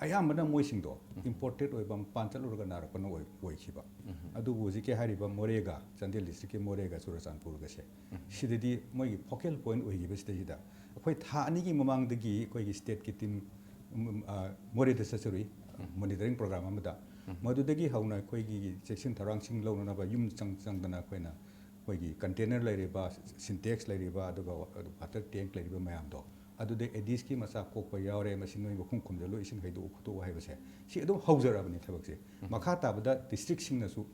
ꯑꯌꯥꯝꯕꯅ ꯃꯣꯏꯁꯤꯡꯗꯣ ꯏꯝꯄꯣꯔꯇꯦꯠ ꯑꯣꯏꯕ, ꯃꯄꯥꯟ ꯆꯠꯂꯨꯔꯒ ꯅꯥꯔꯛꯄꯅ ꯑꯣꯏ-, ꯑꯣꯏꯈꯤꯕ꯫ ꯑꯗꯨꯕꯨ ꯍꯧꯖꯤꯛꯀꯤ ꯍꯥꯏꯔꯤꯕ ꯃꯣꯔꯦꯒ, ꯆꯥꯟꯗꯦꯜ ꯗꯤꯁꯇ꯭ꯔꯤꯛꯀꯤ ꯃꯣꯔꯦꯒ ꯆꯨꯔꯆꯥꯟꯄꯨꯔꯒꯁꯦ, ꯁꯤꯗꯗꯤ ꯃꯣꯏꯒꯤ ꯐꯣꯀꯦꯜ ꯄꯣꯏꯟꯠ ꯑꯣꯏꯈꯤꯕꯁꯤꯗꯩꯁꯤꯗ ꯑꯩꯈꯣꯏ ꯊꯥ ꯑꯅꯤꯒꯤ ꯃꯃꯥꯡꯗꯒꯤ ꯑꯩꯈꯣꯏꯒꯤ ꯁ꯭ꯇꯦꯠꯀꯤ ꯇꯤꯝ, ꯎꯝ, ꯑ, ꯃꯣꯔꯦꯗ ꯆꯠꯆꯔꯨꯏ, ꯃꯣꯅꯤꯇꯔꯤꯡ ꯄ꯭ꯔꯣꯒ꯭ꯔꯥꯝ ꯑꯃꯗ꯫ ꯃꯗꯨꯗꯒꯤ ꯍꯧꯅ ꯑꯩꯈꯣꯏꯒꯤ ꯆꯦꯛꯁꯤꯟ ꯊꯧꯔꯥꯡꯁꯤꯡ ꯂꯧꯅꯅꯕ ꯌꯨꯝ ꯆꯪ ꯆꯪꯗꯅ ꯑꯩꯈꯣꯏꯅ ꯑꯩꯈꯣꯏꯒꯤ ꯀꯟꯇꯦꯅꯔ ꯂꯩꯔꯤꯕ, ꯁꯤꯟꯇꯦꯛꯁ ꯂꯩꯔꯤꯕ, ꯑꯗꯨꯒ ꯋꯥꯇꯔ ꯇꯦꯡꯛ ꯂꯩꯔꯤꯕ ꯃꯌꯥꯝꯗꯣ, ꯑꯗꯨꯗ ꯑꯦꯗꯤꯁꯀꯤ ꯃꯆꯥ ꯀꯣꯛꯄ ꯌꯥꯎꯔꯦ, ꯃꯁꯤ ꯅꯣꯏ ꯃꯈꯨꯝ ꯈꯨꯝꯖꯤꯜꯂꯨ, ꯏꯁꯤꯡ ꯍꯩꯗꯣꯛꯎ ꯈꯣꯠꯇꯣꯛꯎ ꯍꯥꯏꯕꯁꯦ, ꯁꯤ ꯑꯗꯨꯝ ꯍꯧꯖꯔꯕꯅꯤ ꯊꯕꯛꯁꯦ꯫ ꯃꯈꯥ ꯇꯥꯕꯗ ꯗꯤꯁꯇ꯭ꯔꯤꯛꯁꯤꯡꯅꯁꯨ,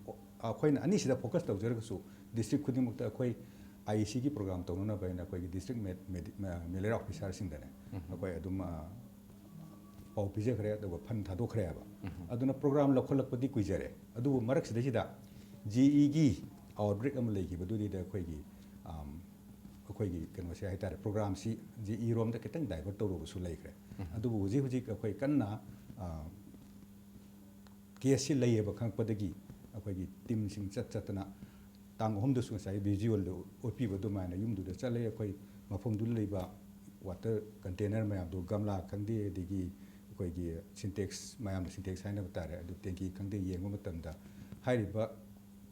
ꯑꯩꯈꯣꯏꯅ ꯑꯅꯤꯁꯤꯗ ꯐꯣꯀꯁ ꯇꯧꯖꯔꯒꯁꯨ, ꯗꯤꯁꯇ꯭ꯔꯤꯛ ꯈꯨꯗꯤꯡꯃꯛꯇ ꯑꯩꯈꯣꯏ ꯑꯥꯏ ꯏ ꯁꯤꯒꯤ ꯄ꯭ꯔꯣꯒ꯭ꯔꯥꯝ ꯇꯧꯅꯅꯕ ꯍꯥꯏꯅ ꯑꯩꯈꯣꯏꯒꯤ ꯗꯤꯁꯇ꯭ꯔꯤꯛ ꯃꯦ-, ꯃꯦꯗꯤ-, ꯃꯦ-, ꯃꯦꯂꯦꯔꯤꯌꯥ ꯑꯣꯐꯤꯁꯥꯔꯁꯤꯡꯗꯅꯦ ꯑꯩꯈꯣꯏ ꯑꯗꯨꯝ, ꯑ, ꯄꯥꯎ ꯄꯤꯖꯈ꯭ꯔꯦ, ꯑꯗꯨꯒ ꯐꯟ ꯊꯥꯗꯣꯛꯈ꯭ꯔꯦꯕ꯫ ꯑꯗꯨꯅ ꯄ꯭ꯔꯣꯒ꯭ꯔꯥꯝ ꯂꯧꯈꯠꯂꯛꯄꯗꯤ ꯀꯨꯏꯖꯔꯦ, ꯑꯗꯨꯕꯨ ꯃꯔꯛꯁꯤꯗꯩꯁꯤꯗ ꯖꯦ ꯏꯒꯤ ꯑꯥꯎꯠꯕ꯭ꯔꯦꯛ ꯑꯃ ꯂꯩꯈꯤꯕꯗꯨꯗꯩꯗ ꯑꯩꯈꯣꯏꯒꯤ, ꯑꯝ, ꯑꯩꯈꯣꯏꯒꯤ ꯀꯩꯅꯣꯁꯦ ꯍꯥꯏꯇꯥꯔꯦ, ꯄ꯭ꯔꯣꯒ꯭ꯔꯥꯝꯁꯤ ꯖꯦ ꯏꯔꯣꯝꯗ ꯈꯤꯇꯪ ꯗꯥꯏꯚꯔꯠ ꯇꯧꯔꯨꯕꯁꯨ ꯂꯩꯈ꯭ꯔꯦ꯫ ꯑꯗꯨꯕꯨ ꯍꯧꯖꯤꯛ ꯍꯧꯖꯤꯛ ꯑꯩꯈꯣꯏ ꯀꯟꯅ, ꯑ, ꯀꯦꯁꯁꯤ ꯂꯩꯌꯦꯕ ꯈꯪꯉꯛꯄꯗꯒꯤ ꯑꯩꯈꯣꯏꯒꯤ ꯇꯤꯝꯁꯤꯡ ꯆꯠ ꯆꯠꯇꯅ, ꯇꯥꯡ ꯑꯍꯨꯝꯗꯁꯨ ꯉꯁꯥꯏ ꯚꯤꯖꯨꯋꯦꯜꯗ ꯎꯠꯄꯤꯕ ꯑꯗꯨꯃꯥꯏꯅ ꯌꯨꯝꯗꯨꯗ ꯆꯠꯂꯦ꯫ ꯑꯩꯈꯣꯏ ꯃꯐꯝꯗꯨꯗ ꯂꯩꯕ ꯋꯥꯇꯔ ꯀꯟꯇꯦꯅꯔ ꯃꯌꯥꯝꯗꯣ, ꯒꯝꯂꯥ ꯈꯪꯗꯦ, ꯑꯗꯒꯤ ꯑꯩꯈꯣꯏꯒꯤ ꯁꯤꯟꯇꯦꯛꯁ, ꯃꯌꯥꯝꯅ ꯁꯤꯟꯇꯦꯛꯁ ꯍꯥꯏꯅꯕ ꯇꯥꯔꯦ, ꯑꯗꯨ ꯇꯦꯡꯀꯤ ꯈꯪꯗꯦ, ꯌꯦꯡꯕ ꯃꯇꯝꯗ ꯍꯥꯏꯔꯤꯕ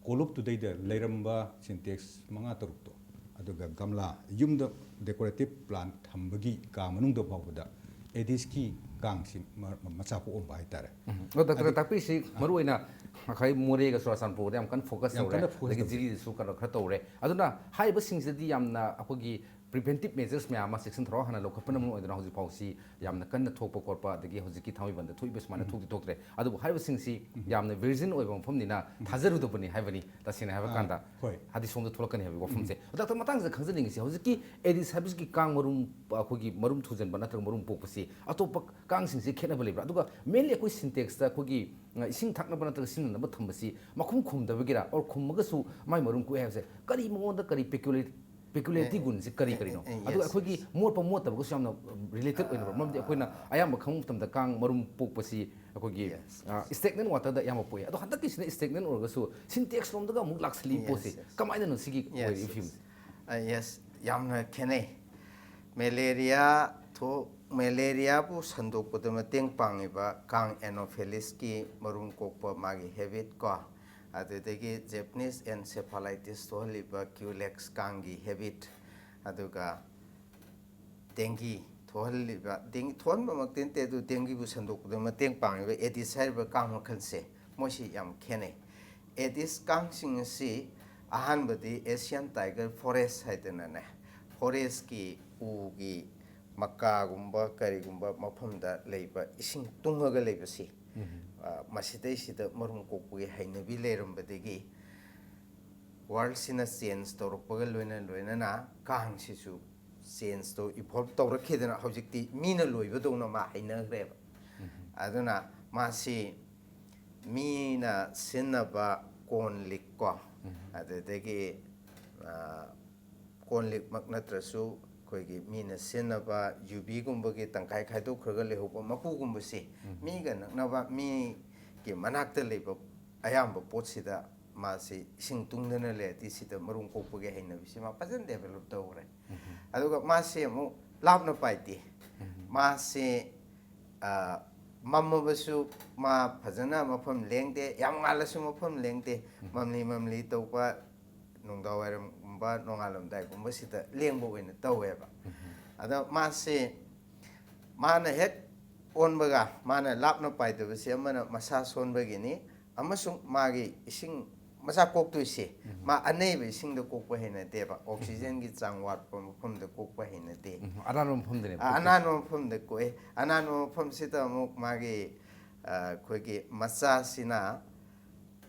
ꯀꯣꯂꯨꯞꯇꯨꯗꯩꯗ ꯂꯩꯔꯝꯕ ꯁꯤꯟꯇꯦꯛꯁ ꯃꯉꯥ ꯇꯔꯨꯛꯇꯣ, ꯑꯗꯨꯒ ꯒꯝꯂꯥ, ꯌꯨꯝꯗ ꯗꯦꯀꯣꯔꯦꯇꯤꯞ ꯄ꯭ꯂꯥꯟ ꯊꯝꯕꯒꯤ ꯀꯥ ꯃꯅꯨꯡꯗ ꯐꯥꯎꯕꯗ ꯑꯦꯗꯤꯁꯀꯤ ꯀꯥꯡꯁꯤ ꯃ-, ꯃ-, ꯃꯆꯥ ꯄꯣꯛꯑꯝꯕ ꯍꯥꯏꯇꯥꯔꯦ꯫ ꯎꯝ꯫ ꯑꯗꯣ ꯗꯥꯛꯇꯔ ꯍꯥꯏꯗꯤ ꯇꯥꯛꯄꯤꯁꯤ ꯃꯔꯨ ꯑꯣꯏꯅ ꯉꯁꯥꯏ ꯃꯣꯔꯦꯒ ꯆꯨꯔꯥꯆꯥꯟꯄꯨꯔꯗ ꯌꯥꯝ ꯀꯟꯅ ꯐꯣꯀꯁ ꯌꯥꯝ ꯇꯧꯔꯦ, ꯀꯟꯅ ꯐꯣꯀꯁ ꯑꯗꯒꯤ ꯇꯧꯔꯦ꯫ ꯖꯤꯔꯤꯗꯁꯨ ꯀꯩꯅꯣ ꯈꯔ ꯇꯧꯔꯦ꯫ ꯑꯗꯨꯅ ꯍꯥꯏꯔꯤꯕꯁꯤꯡꯁꯤꯗꯗꯤ ꯌꯥꯝꯅ ꯑꯩꯈꯣꯏꯒꯤ ꯄ꯭ꯔꯤꯚꯦꯟꯇꯤꯞ ꯃꯦꯖꯔꯁ ꯃꯌꯥꯝ ꯑꯃ, ꯆꯦꯛꯁꯤꯟ ꯊꯧꯔꯥꯡ ꯍꯥꯟꯅ ꯂꯧꯈꯠꯄꯅ ꯃꯔꯝ ꯑꯣꯏꯗꯨꯅ ꯍꯧꯖꯤꯛ ꯐꯥꯎꯁꯤ ꯌꯥꯝꯅ ꯀꯟꯅ ꯊꯣꯛꯄ ꯈꯣꯠꯄ, ꯑꯗꯒꯤ ꯍꯧꯖꯤꯛꯀꯤ ꯊꯥꯡꯃꯩꯕꯟꯗ ꯊꯣꯛꯏꯕ ꯁꯨꯃꯥꯏꯅ ꯎꯝ꯫ ꯊꯣꯛꯇꯤ ꯊꯣꯛꯇ꯭ꯔꯦ꯫ ꯑꯗꯨꯕꯨ ꯍꯥꯏꯔꯤꯕꯁꯤꯡꯁꯤ ꯎꯝ꯫ ꯌꯥꯝꯅ ꯚꯤꯔꯖꯤꯟ ꯑꯣꯏꯕ ꯃꯐꯝꯅꯤꯅ ꯎꯝ꯫ ꯊꯥꯖꯔꯨꯗꯕꯅꯤ ꯍꯥꯏꯕꯅꯤ, ꯇꯁꯦꯡꯅ ꯍꯥꯏꯕ ꯑꯥ, ꯀꯥꯟꯗ꯫ ꯍꯣꯏ꯫ ꯍꯥꯏꯗꯤ ꯁꯣꯝꯗ ꯊꯣꯛꯂꯛꯀꯅꯤ ꯍꯥꯏꯕꯒꯤ ꯋꯥꯐꯝꯁꯦ꯫ ꯎꯝ꯫ ꯗꯥꯛꯇꯔ, ꯃꯇꯥꯡꯁꯤꯗ ꯈꯪꯖꯅꯤꯡꯉꯤꯁꯤ, ꯍꯧꯖꯤꯛꯀꯤ ꯑꯦꯗꯤꯁ ꯍꯥꯏꯕꯁꯤꯒꯤ ꯀꯥꯡ ꯃꯔꯨꯝ, ꯑꯩꯈꯣꯏꯒꯤ ꯃꯔꯨꯝ ꯊꯨꯖꯟꯕ ꯅꯠꯇ꯭ꯔꯒ ꯃꯔꯨꯝ ꯄꯣꯛꯄꯁꯤ ꯑꯇꯣꯞꯄ ꯀꯥꯡꯁꯤꯡꯁꯤ ꯈꯦꯠꯅꯕ ꯂꯩꯕ꯭ꯔꯥ? ꯑꯗꯨꯒ ꯃꯦꯟꯂꯤ ꯑꯩꯈꯣꯏ ꯁꯤꯟꯇꯦꯛꯁꯇ ꯑꯩꯈꯣꯏꯒꯤ, ꯑ, ꯏꯁꯤꯡ ꯊꯛꯅꯕ ꯅꯠꯇ꯭ꯔꯒ ꯁꯤꯖꯤꯟꯅꯅꯕ ꯊꯝꯕꯁꯤ ꯃꯈꯨꯝ ꯈꯨꯝꯗꯕꯒꯤꯔꯥ, ꯑꯣꯔ ꯈꯨꯝꯃꯒꯁꯨ ꯃꯥꯏ ꯃꯔꯨꯝ ꯀꯣꯛꯑꯦ ꯍꯥꯏꯕꯁꯦ ꯀꯔꯤ ꯃꯉꯣꯟꯗ ꯀꯔꯤ ꯄꯦꯀ꯭ꯌꯨꯂꯔ-, ꯄꯦꯀ꯭ꯌꯨꯂꯔꯤꯇꯤ ꯑꯦ, ꯒꯨꯟꯁꯤ ꯀꯔꯤ ꯑꯦ, ꯀꯔꯤꯅꯣ? ꯑꯦ, ꯑꯦ, ꯑꯗꯨꯒ yes, ꯑꯩꯈꯣꯏꯒꯤ yes. ꯃꯣꯠꯄ ꯃꯣꯠꯇꯕꯒꯁꯨ ꯌꯥꯝꯅ ꯔꯤꯂꯦꯇꯦꯠ ꯑꯣꯏꯅꯕ꯭ꯔꯥ? ꯃꯔꯝꯗꯤ ꯑꯩꯈꯣꯏꯅ ꯑꯥ꯫ ꯑꯌꯥꯝꯕ ꯈꯪꯕ ꯃꯇꯝꯗ ꯀꯥꯡ ꯃꯔꯨꯝ ꯄꯣꯛꯄꯁꯤ ꯑꯩꯈꯣꯏꯒꯤ, Yes, ꯑ, yes. ꯁ꯭ꯇꯦꯒꯅꯦꯟ ꯋꯥꯇꯔꯗ ꯑꯌꯥꯝꯕ ꯄꯣꯛꯑꯦ꯫ ꯑꯗꯣ ꯍꯟꯗꯛꯀꯤꯁꯤꯅ ꯁ꯭ꯇꯦꯒꯅꯦꯟ ꯑꯣꯏꯔꯒꯁꯨ ꯁꯤꯟꯇꯦꯛꯁ ꯂꯣꯝꯗꯒ ꯑꯃꯨꯛ ꯂꯥꯛꯁꯜꯂꯤ Yes, ꯄꯣꯠꯁꯤ yes. ꯀꯃꯥꯏꯅꯅꯣ ꯁꯤꯒꯤ Yes, ꯑꯣꯏꯔꯤꯕ yes. ꯐꯤꯕꯝꯁꯦ? ꯑ, yes, ꯌꯥꯝꯅ ꯈꯦꯠꯅꯩ꯫ ꯃꯦꯂꯦꯔꯤꯌꯥ ꯊꯣꯛ-, ꯃꯦꯂꯦꯔꯤꯌꯥꯕꯨ ꯁꯟꯗꯣꯛꯄꯗ ꯃꯇꯦꯡ ꯄꯥꯡꯉꯤꯕ ꯀꯥꯡ ꯑꯦꯅꯣꯐꯦꯂꯤꯁꯀꯤ ꯃꯔꯨꯝ ꯀꯣꯛꯄ ꯃꯥꯒꯤ ꯍꯦꯕꯤꯠ ꯀꯣ, ꯑꯗꯨꯗꯒꯤ ꯖꯦꯄꯅꯤꯁ ꯑꯦꯟꯁꯦꯐꯥꯂꯥꯏꯇꯤꯁ ꯊꯣꯛꯍꯜꯂꯤꯕ ꯀ꯭ꯌꯨꯂꯦꯛꯁ ꯀꯥꯡꯒꯤ ꯍꯦꯕꯤꯠ, ꯑꯗꯨꯒ ꯗꯦꯡꯒꯤ ꯊꯣꯛꯍꯜꯂꯤꯕ, ꯗꯦꯡꯒꯤ ꯊꯣꯛꯍꯟꯕꯃꯛꯇꯤ ꯅꯠꯇꯦ, ꯑꯗꯨ ꯗꯦꯡꯒꯤꯕꯨ ꯁꯟꯗꯣꯛꯄꯗ ꯃꯇꯦꯡ ꯄꯥꯡꯉꯤꯕ ꯑꯦꯗꯤꯁ ꯍꯥꯏꯔꯤꯕ ꯀꯥꯡ ꯃꯈꯜꯁꯦ, ꯃꯣꯏꯁꯤ ꯌꯥꯝ ꯈꯦꯠꯅꯩ꯫ ꯑꯦꯗꯤꯁ ꯀꯥꯡꯁꯤꯡ ꯑꯁꯤ ꯑꯍꯥꯟꯕꯗꯤ ꯑꯦꯁꯤꯌꯥꯟ ꯇꯥꯏꯒꯔ ꯐꯣꯔꯦꯁ ꯍꯥꯏꯗꯅꯅꯦ, ꯐꯣꯔꯦꯁꯀꯤ ꯎꯒꯤ ꯃꯀꯥꯒꯨꯝꯕ ꯀꯔꯤꯒꯨꯝꯕ ꯃꯐꯝꯗ ꯂꯩꯕ ꯏꯁꯤꯡ ꯇꯨꯡꯉꯒ ꯂꯩꯕꯁꯤ, ꯑ, ꯃꯁꯤꯗꯩꯁꯤꯗ ꯃꯔꯨꯝ ꯀꯣꯛꯄꯒꯤ ꯍꯩꯅꯕꯤ ꯂꯩꯔꯝꯕꯗꯒꯤ ꯋꯥꯔꯜꯁꯤꯅ ꯆꯦꯟꯖ ꯇꯧꯔꯛꯄꯒ ꯂꯣꯏꯅ ꯂꯣꯏꯅꯅ ꯀꯥꯡꯁꯤꯁꯨ ꯆꯦꯟꯖꯇꯣ ꯏꯚꯣꯜꯕ ꯇꯧꯔꯛꯈꯤꯗꯅ ꯍꯧꯖꯤꯛꯇꯤ ꯃꯤꯅ ꯂꯣꯏꯕꯗꯧꯅ ꯃꯥ ꯍꯩꯅꯈ꯭ꯔꯦꯕ꯫ ꯑꯗꯨꯅ ꯃꯥꯁꯤ ꯃꯤꯅ ꯁꯤꯖꯤꯟꯅꯕ ꯀꯣꯟ ꯂꯤꯛ ꯀꯣ, ꯑꯗꯨꯗꯒꯤ, ꯑ, ꯀꯣꯟ ꯂꯤꯛꯃꯛ ꯅꯠꯇ꯭ꯔꯁꯨ ꯑꯩꯈꯣꯏꯒꯤ ꯃꯤꯅ ꯁꯤꯖꯤꯟꯅꯕ ꯌꯨꯕꯤꯒꯨꯝꯕꯒꯤ ꯇꯪꯈꯥꯏ ꯈꯥꯏꯗꯣꯛꯈ꯭ꯔꯒ ꯂꯩꯍꯧꯕ ꯃꯀꯨꯒꯨꯝꯕꯁꯤ ꯃꯤꯒ ꯅꯛꯅꯕ, ꯃꯤꯒꯤ ꯃꯅꯥꯛꯇ ꯂꯩꯕ ꯑꯌꯥꯝꯕ ꯄꯣꯠꯁꯤꯗ ꯃꯥꯁꯤ ꯏꯁꯤꯡ ꯇꯨꯡꯗꯅ ꯂꯩꯔꯗꯤ ꯁꯤꯗ ꯃꯔꯨꯝ ꯀꯣꯛꯄꯒꯤ ꯍꯩꯅꯕꯤꯁꯤ ꯃꯥ ꯐꯖꯅ ꯗꯦꯕꯂꯞ ꯇꯧꯈ꯭ꯔꯦ꯫ ꯑꯗꯨꯒ ꯃꯥꯁꯤ ꯑꯃꯨꯛ ꯂꯥꯞꯅ ꯄꯥꯏꯗꯦ꯫ ꯃꯥꯁꯤ, ꯑ, ꯃꯝꯃꯕꯁꯨ ꯃꯥ ꯐꯖꯅ ꯃꯐꯝ ꯂꯦꯡꯗꯦ, ꯌꯥꯝ ꯉꯥꯜꯂꯁꯨ ꯃꯐꯝ ꯂꯦꯡꯗꯦ꯫ ꯃꯝꯂꯤ ꯃꯝꯂꯤ ꯇꯧꯕ ꯅꯨꯡꯗꯥꯡꯋꯥꯏꯔꯝꯒꯨꯝꯕ ꯅꯣꯡꯉꯥꯜꯂꯝꯗꯥꯏꯒꯨꯝꯕꯁꯤꯗ ꯂꯦꯡꯕ ꯑꯣꯏꯅ ꯇꯧꯋꯦꯕ꯫ ꯑꯗꯣ ꯃꯥꯁꯦ, ꯃꯥꯅ ꯍꯦꯛ ꯑꯣꯟꯕꯒ, ꯃꯥꯅ ꯂꯥꯞꯅ ꯄꯥꯏꯗꯕꯁꯦ ꯑꯃꯅ ꯃꯁꯥ ꯁꯣꯟꯕꯒꯤꯅꯤ, ꯑꯃꯁꯨꯡ ꯃꯥꯒꯤ ꯏꯁꯤꯡ ꯃꯆꯥ ꯀꯣꯛꯇꯣꯏꯁꯦ, ꯃꯥ ꯑꯅꯩꯕ ꯏꯁꯤꯡꯗ ꯀꯣꯛꯄ ꯍꯩꯅꯗꯦꯕ, ꯑꯣꯛꯁꯤꯖꯦꯟꯒꯤ ꯆꯥꯡ ꯋꯥꯠꯄ ꯃꯐꯝꯗ ꯀꯣꯛꯄ ꯍꯩꯅꯗꯦ꯫ ꯎꯝ, ꯑꯅꯥꯟꯕ ꯃꯐꯝꯗꯅꯦꯕ ꯑ, ꯀꯣꯛꯇꯣꯏꯁꯦ꯫ ꯑꯅꯥꯟꯕ ꯃꯐꯝꯗ ꯀꯣꯛꯑꯦ꯫ ꯑꯅꯥꯟꯕ ꯃꯐꯝꯁꯤꯗ ꯑꯃꯨꯛ ꯃꯥꯒꯤ, ꯑ, ꯑꯩꯈꯣꯏꯒꯤ ꯃꯆꯥꯁꯤꯅ,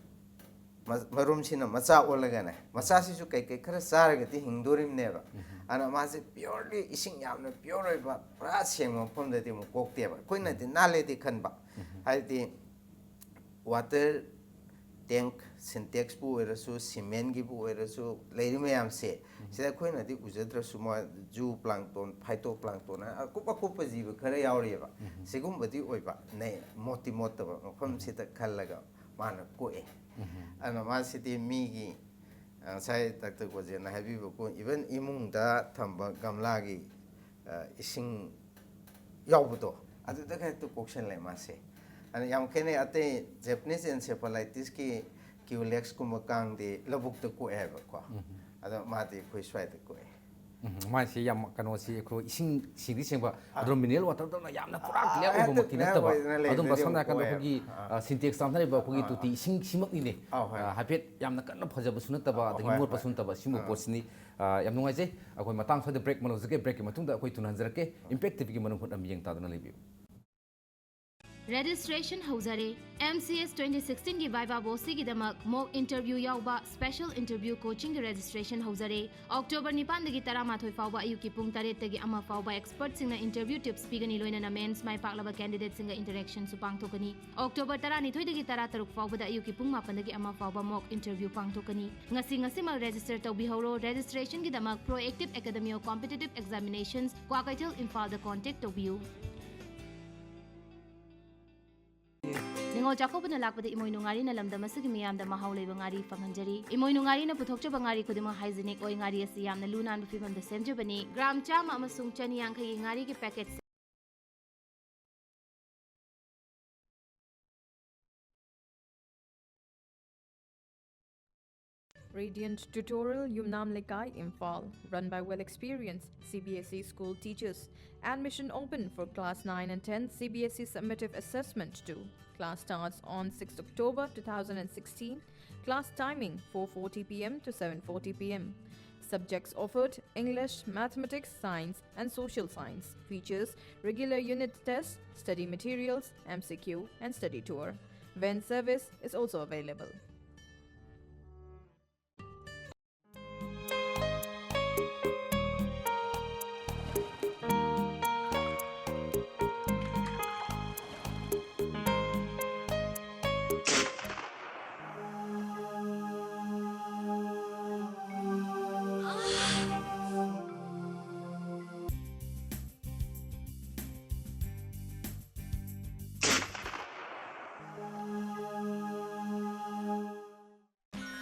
ꯃ-, ꯃꯔꯨꯝꯁꯤꯅ ꯃꯆꯥ ꯑꯣꯜꯂꯒꯅꯦ, ꯃꯆꯥꯁꯤꯁꯨ ꯀꯩꯀꯩ ꯈꯔ ꯆꯥꯔꯒꯗꯤ ꯍꯤꯡꯗꯣꯔꯤꯕꯅꯦꯕ꯫ ꯑꯗꯨꯅ ꯃꯥꯁꯦ ꯄꯤꯌꯣꯔꯂꯤ ꯏꯁꯤꯡ ꯌꯥꯝꯅ ꯄꯤꯌꯣꯔ ꯑꯣꯏꯕ, ꯄꯨꯔꯥ ꯁꯦꯡꯕ ꯃꯐꯝꯗꯗꯤ ꯑꯃꯨꯛ ꯀꯣꯛꯇꯦꯕ꯫ ꯑꯩꯈꯣꯏꯅꯗꯤ ꯅꯥꯜꯂꯦꯗꯤ ꯈꯟꯕ, ꯍꯥꯏꯗꯤ ꯋꯥꯇꯔ ꯇꯦꯡꯛ, ꯁꯤꯟꯇꯦꯛꯁꯄꯨ ꯑꯣꯏꯔꯁꯨ, ꯁꯤꯃꯦꯟꯒꯤꯕꯨ ꯑꯣꯏꯔꯁꯨ, ꯂꯩꯔꯤ ꯃꯌꯥꯝꯁꯦ, ꯁꯤꯗ ꯑꯩꯈꯣꯏꯅꯗꯤ ꯎꯖꯗ꯭ꯔꯁꯨ, ꯃꯣꯏ ꯖꯨ ꯄ꯭ꯂꯥꯡꯇꯣꯟ, ꯐꯥꯏꯇꯣ ꯄ꯭ꯂꯥꯡꯇꯣꯟ ꯍꯥꯏꯅ ꯑꯀꯨꯞ ꯑꯀꯨꯞꯄ ꯖꯤꯕ ꯈꯔ ꯌꯥꯎꯔꯤꯑꯕ꯫ ꯁꯤꯒꯨꯝꯕꯗꯤ ꯑꯣꯏꯕ, ꯅꯩ-, ꯃꯣꯠꯇꯤ ꯃꯣꯠꯇꯕ ꯃꯐꯝꯁꯤꯗ ꯈꯜꯂꯒ ꯃꯥꯅ ꯀꯣꯛꯑꯦ꯫ ꯑꯗꯨꯅ ꯃꯥꯁꯤꯗꯤ ꯃꯤꯒꯤ, ꯑ, ꯉꯁꯥꯏ ꯗꯥꯛꯇꯔ ꯒꯣꯖꯦꯟꯅ ꯍꯥꯏꯕꯤꯕꯀꯣ, ꯏꯚꯟ ꯏꯃꯨꯡꯗ ꯊꯝꯕ ꯒꯝꯂꯥꯒꯤ, ꯑ, ꯏꯁꯤꯡ ꯌꯥꯎꯕꯗꯣ, ꯑꯗꯨꯗꯒ ꯍꯦꯛꯇ ꯀꯣꯛꯁꯜꯂꯦ ꯃꯥꯁꯦ꯫ ꯑꯗ ꯌꯥꯝ ꯈꯦꯠꯅꯩ꯫ ꯑꯇꯩ Japanese encephalitis ꯀꯤ ꯀ꯭ꯌꯨꯂꯦꯛꯁꯀꯨꯝꯕ ꯀꯥꯡꯗꯤ ꯂꯧꯕꯨꯛꯇ ꯀꯣꯛꯑꯦ ꯍꯥꯏꯕꯀꯣ꯫ ꯑꯗꯣ ꯃꯥꯗꯤ ꯑꯩꯈꯣꯏ ꯁ꯭ꯋꯥꯏꯗ ꯀꯣꯛꯑꯦ꯫ ꯎꯝ, ꯃꯥꯏꯁꯤ ꯌꯥꯝ ꯀꯩꯅꯣꯁꯤ ꯑꯩꯈꯣꯏ ꯏꯁꯤꯡ ꯁꯤꯡꯗꯤ ꯁꯦꯡꯕ ꯑꯗꯣ ꯃꯤꯅꯔꯦꯜ ꯋꯥꯇꯔꯗꯧꯅ ꯌꯥꯝꯅ ꯄꯨꯔꯥ ꯑꯥ, ꯀ꯭ꯂꯤꯌꯥꯔ ꯑꯣꯏꯕꯃꯛꯇꯤ ꯍꯦꯛꯇ ꯅꯠꯇꯕ꯫ clear ꯑꯣꯏꯗꯅ ꯂꯩꯕꯗꯨꯗꯤ ꯑꯗꯨꯝꯕ ꯁꯝꯅ ꯑꯃꯨꯛ ꯍꯥꯏꯔꯀꯥꯟꯗ ꯑꯣꯏꯌꯦꯕ꯫ ꯑꯩꯈꯣꯏꯒꯤ ꯑꯥ꯫ ꯑ, ꯁꯤꯟꯇꯦꯛꯁ ꯆꯥꯝꯊꯔꯤꯕ ꯑꯩꯈꯣꯏꯒꯤ ꯑꯥ꯫ ꯇꯣꯇꯤ ꯏꯁꯤꯡ ꯁꯤꯃꯛꯅꯤꯅꯦ꯫ ꯑꯥ, ꯍꯣꯏ꯫ ꯑ, ꯍꯥꯏꯐꯦꯠ ꯌꯥꯝꯅ ꯀꯟꯅ ꯐꯖꯕꯁꯨ ꯅꯠꯇꯕ ꯑꯥ, ꯑꯗꯒꯤ ꯍꯣꯏ, ꯃꯣꯠꯄꯁꯨ ꯍꯣꯏ꯫ ꯅꯠꯇꯕ ꯁꯤꯒꯨꯝꯕ ꯑꯥ꯫ ꯄꯣꯠꯁꯤꯅꯤ꯫ ꯑ, ꯌꯥꯝ ꯅꯨꯡꯉꯥꯏꯖꯩ꯫ ꯑꯩꯈꯣꯏ ꯃꯇꯥꯡ ꯁ꯭ꯋꯥꯏꯗ ꯕ꯭ꯔꯦꯛ ꯑꯃ ꯂꯧꯖꯒꯦ꯫ ꯕ꯭ꯔꯦꯛꯀꯤ ꯃꯇꯨꯡꯗ ꯑꯩꯈꯣꯏ ꯊꯨꯅ ꯍꯟꯖꯔꯛꯀꯦ꯫ ꯏꯝꯄꯦꯛ ꯇꯤꯚꯤꯒꯤ ꯃꯔꯨꯝ ꯍꯨꯠꯅ ꯃꯤꯠꯌꯦꯡ ꯇꯥꯗꯨꯅ ꯂꯩꯕꯤꯌꯨ꯫ ꯔꯦꯖꯤꯁꯇ꯭ꯔꯦꯁꯟ ꯍꯧꯖꯔꯦ꯫ ꯑꯦꯝ ꯁꯤ ꯑꯦꯁ ꯇ꯭ꯋꯦꯟꯇꯤ ꯁꯤꯛꯁꯇꯤꯟꯒꯤ ꯚꯥꯏꯚꯥ ꯕꯣꯁꯤꯒꯤꯗꯃꯛ ꯃꯣꯛ ꯏꯟꯇꯔꯚ꯭ꯌꯨ ꯌꯥꯎꯕ ꯁ꯭ꯄꯦꯁꯦꯜ ꯏꯟꯇꯔꯚ꯭ꯌꯨ ꯀꯣꯆꯤꯡꯒꯤ ꯔꯦꯖꯤꯁꯇ꯭ꯔꯦꯁꯟ ꯍꯧꯖꯔꯦ꯫ ꯑꯣꯛꯇꯣꯕꯔ ꯅꯤꯄꯥꯟꯗꯒꯤ ꯇꯔꯥꯃꯥꯊꯣꯏ ꯐꯥꯎꯕ ꯑꯌꯨꯛꯀꯤ ꯄꯨꯡ ꯇꯔꯦꯠꯇꯒꯤ ꯑꯃ ꯐꯥꯎꯕ ꯑꯦꯛꯁꯄꯔꯠꯁꯤꯡꯅ ꯏꯟꯇꯔꯚ꯭ꯌꯨ ꯇꯤꯞꯁ ꯄꯤꯒꯅꯤ, ꯂꯣꯏꯅꯅ ꯃꯦꯟꯁ ꯃꯥꯏ ꯄꯥꯛꯂꯕ ꯀꯦꯟꯗꯤꯗꯦꯠꯁꯤꯡꯒ ꯏꯟꯇꯔꯦꯛꯁꯟꯁꯨ ꯄꯥꯡꯊꯣꯛꯀꯅꯤ꯫ ꯑꯣꯛꯇꯣꯕꯔ ꯇꯔꯥꯅꯤꯊꯣꯏꯗꯒꯤ ꯇꯔꯥꯇꯔꯨꯛ ꯐꯥꯎꯕꯗ ꯑꯌꯨꯛꯀꯤ ꯄꯨꯡ ꯃꯥꯄꯟꯗꯒꯤ ꯑꯃ ꯐꯥꯎꯕ ꯃꯣꯛ ꯏꯟꯇꯔꯚ꯭ꯌꯨ ꯄꯥꯡꯊꯣꯛꯀꯅꯤ꯫ ꯉꯁꯤ ꯉꯁꯤꯃꯛ ꯔꯦꯖꯤꯁꯇꯔ ꯇꯧꯕꯤꯍꯧꯔꯣ꯫ ꯔꯦꯖꯤꯁꯇ꯭ꯔꯦꯁꯟꯒꯤꯗꯃꯛ Proactive Academy of Competitive Examinations, Kwakeithel, ꯏꯝꯐꯥꯜꯗ ꯀꯣꯟꯇꯦꯛ ꯇꯧꯕꯤꯌꯨ꯫ ꯅꯤꯉꯣꯜ ꯆꯥꯛꯀꯧꯕꯅ ꯂꯥꯛꯄꯗ ꯏꯃꯣꯏꯅꯨ ꯉꯥꯔꯤꯅ ꯂꯝꯗꯝ ꯑꯁꯤꯒꯤ ꯃꯤꯌꯥꯝꯗ ꯃꯍꯥꯎ ꯂꯩꯕ ꯉꯥꯔꯤ ꯐꯪꯍꯟꯖꯔꯤ꯫ ꯏꯃꯣꯏꯅꯨ ꯉꯥꯔꯤꯅ ꯄꯨꯊꯣꯛꯆꯕ ꯉꯥꯔꯤ ꯈꯨꯗꯤꯡꯃꯛ ꯍꯥꯏꯖꯤꯅꯤꯛ ꯑꯣꯏ꯫ ꯉꯥꯔꯤ ꯑꯁꯤ ꯌꯥꯝꯅ ꯂꯨ ꯅꯥꯟꯕ ꯐꯤꯕꯝꯗ ꯁꯦꯝꯖꯕꯅꯤ꯫ ꯒ꯭ꯔꯥꯝ ꯆꯥꯝꯃ ꯑꯃꯁꯨꯡ ꯆꯅꯤ ꯌꯥꯡꯈꯩꯒꯤ ꯉꯥꯔꯤꯒꯤ packet Radiant Tutorial, Yumnam Lekai, Imphal, run by well-experienced C B S E school teachers. Admission open for class nine and ten C B S E summative assessment two. Class starts on sixth October two thousand and sixteen. Class timing four forty p m to seven forty p m. Subjects offered: English, Mathematics, Science and Social Science. Features: regular unit tests, study materials, M C Q and study tour. Van service is also available.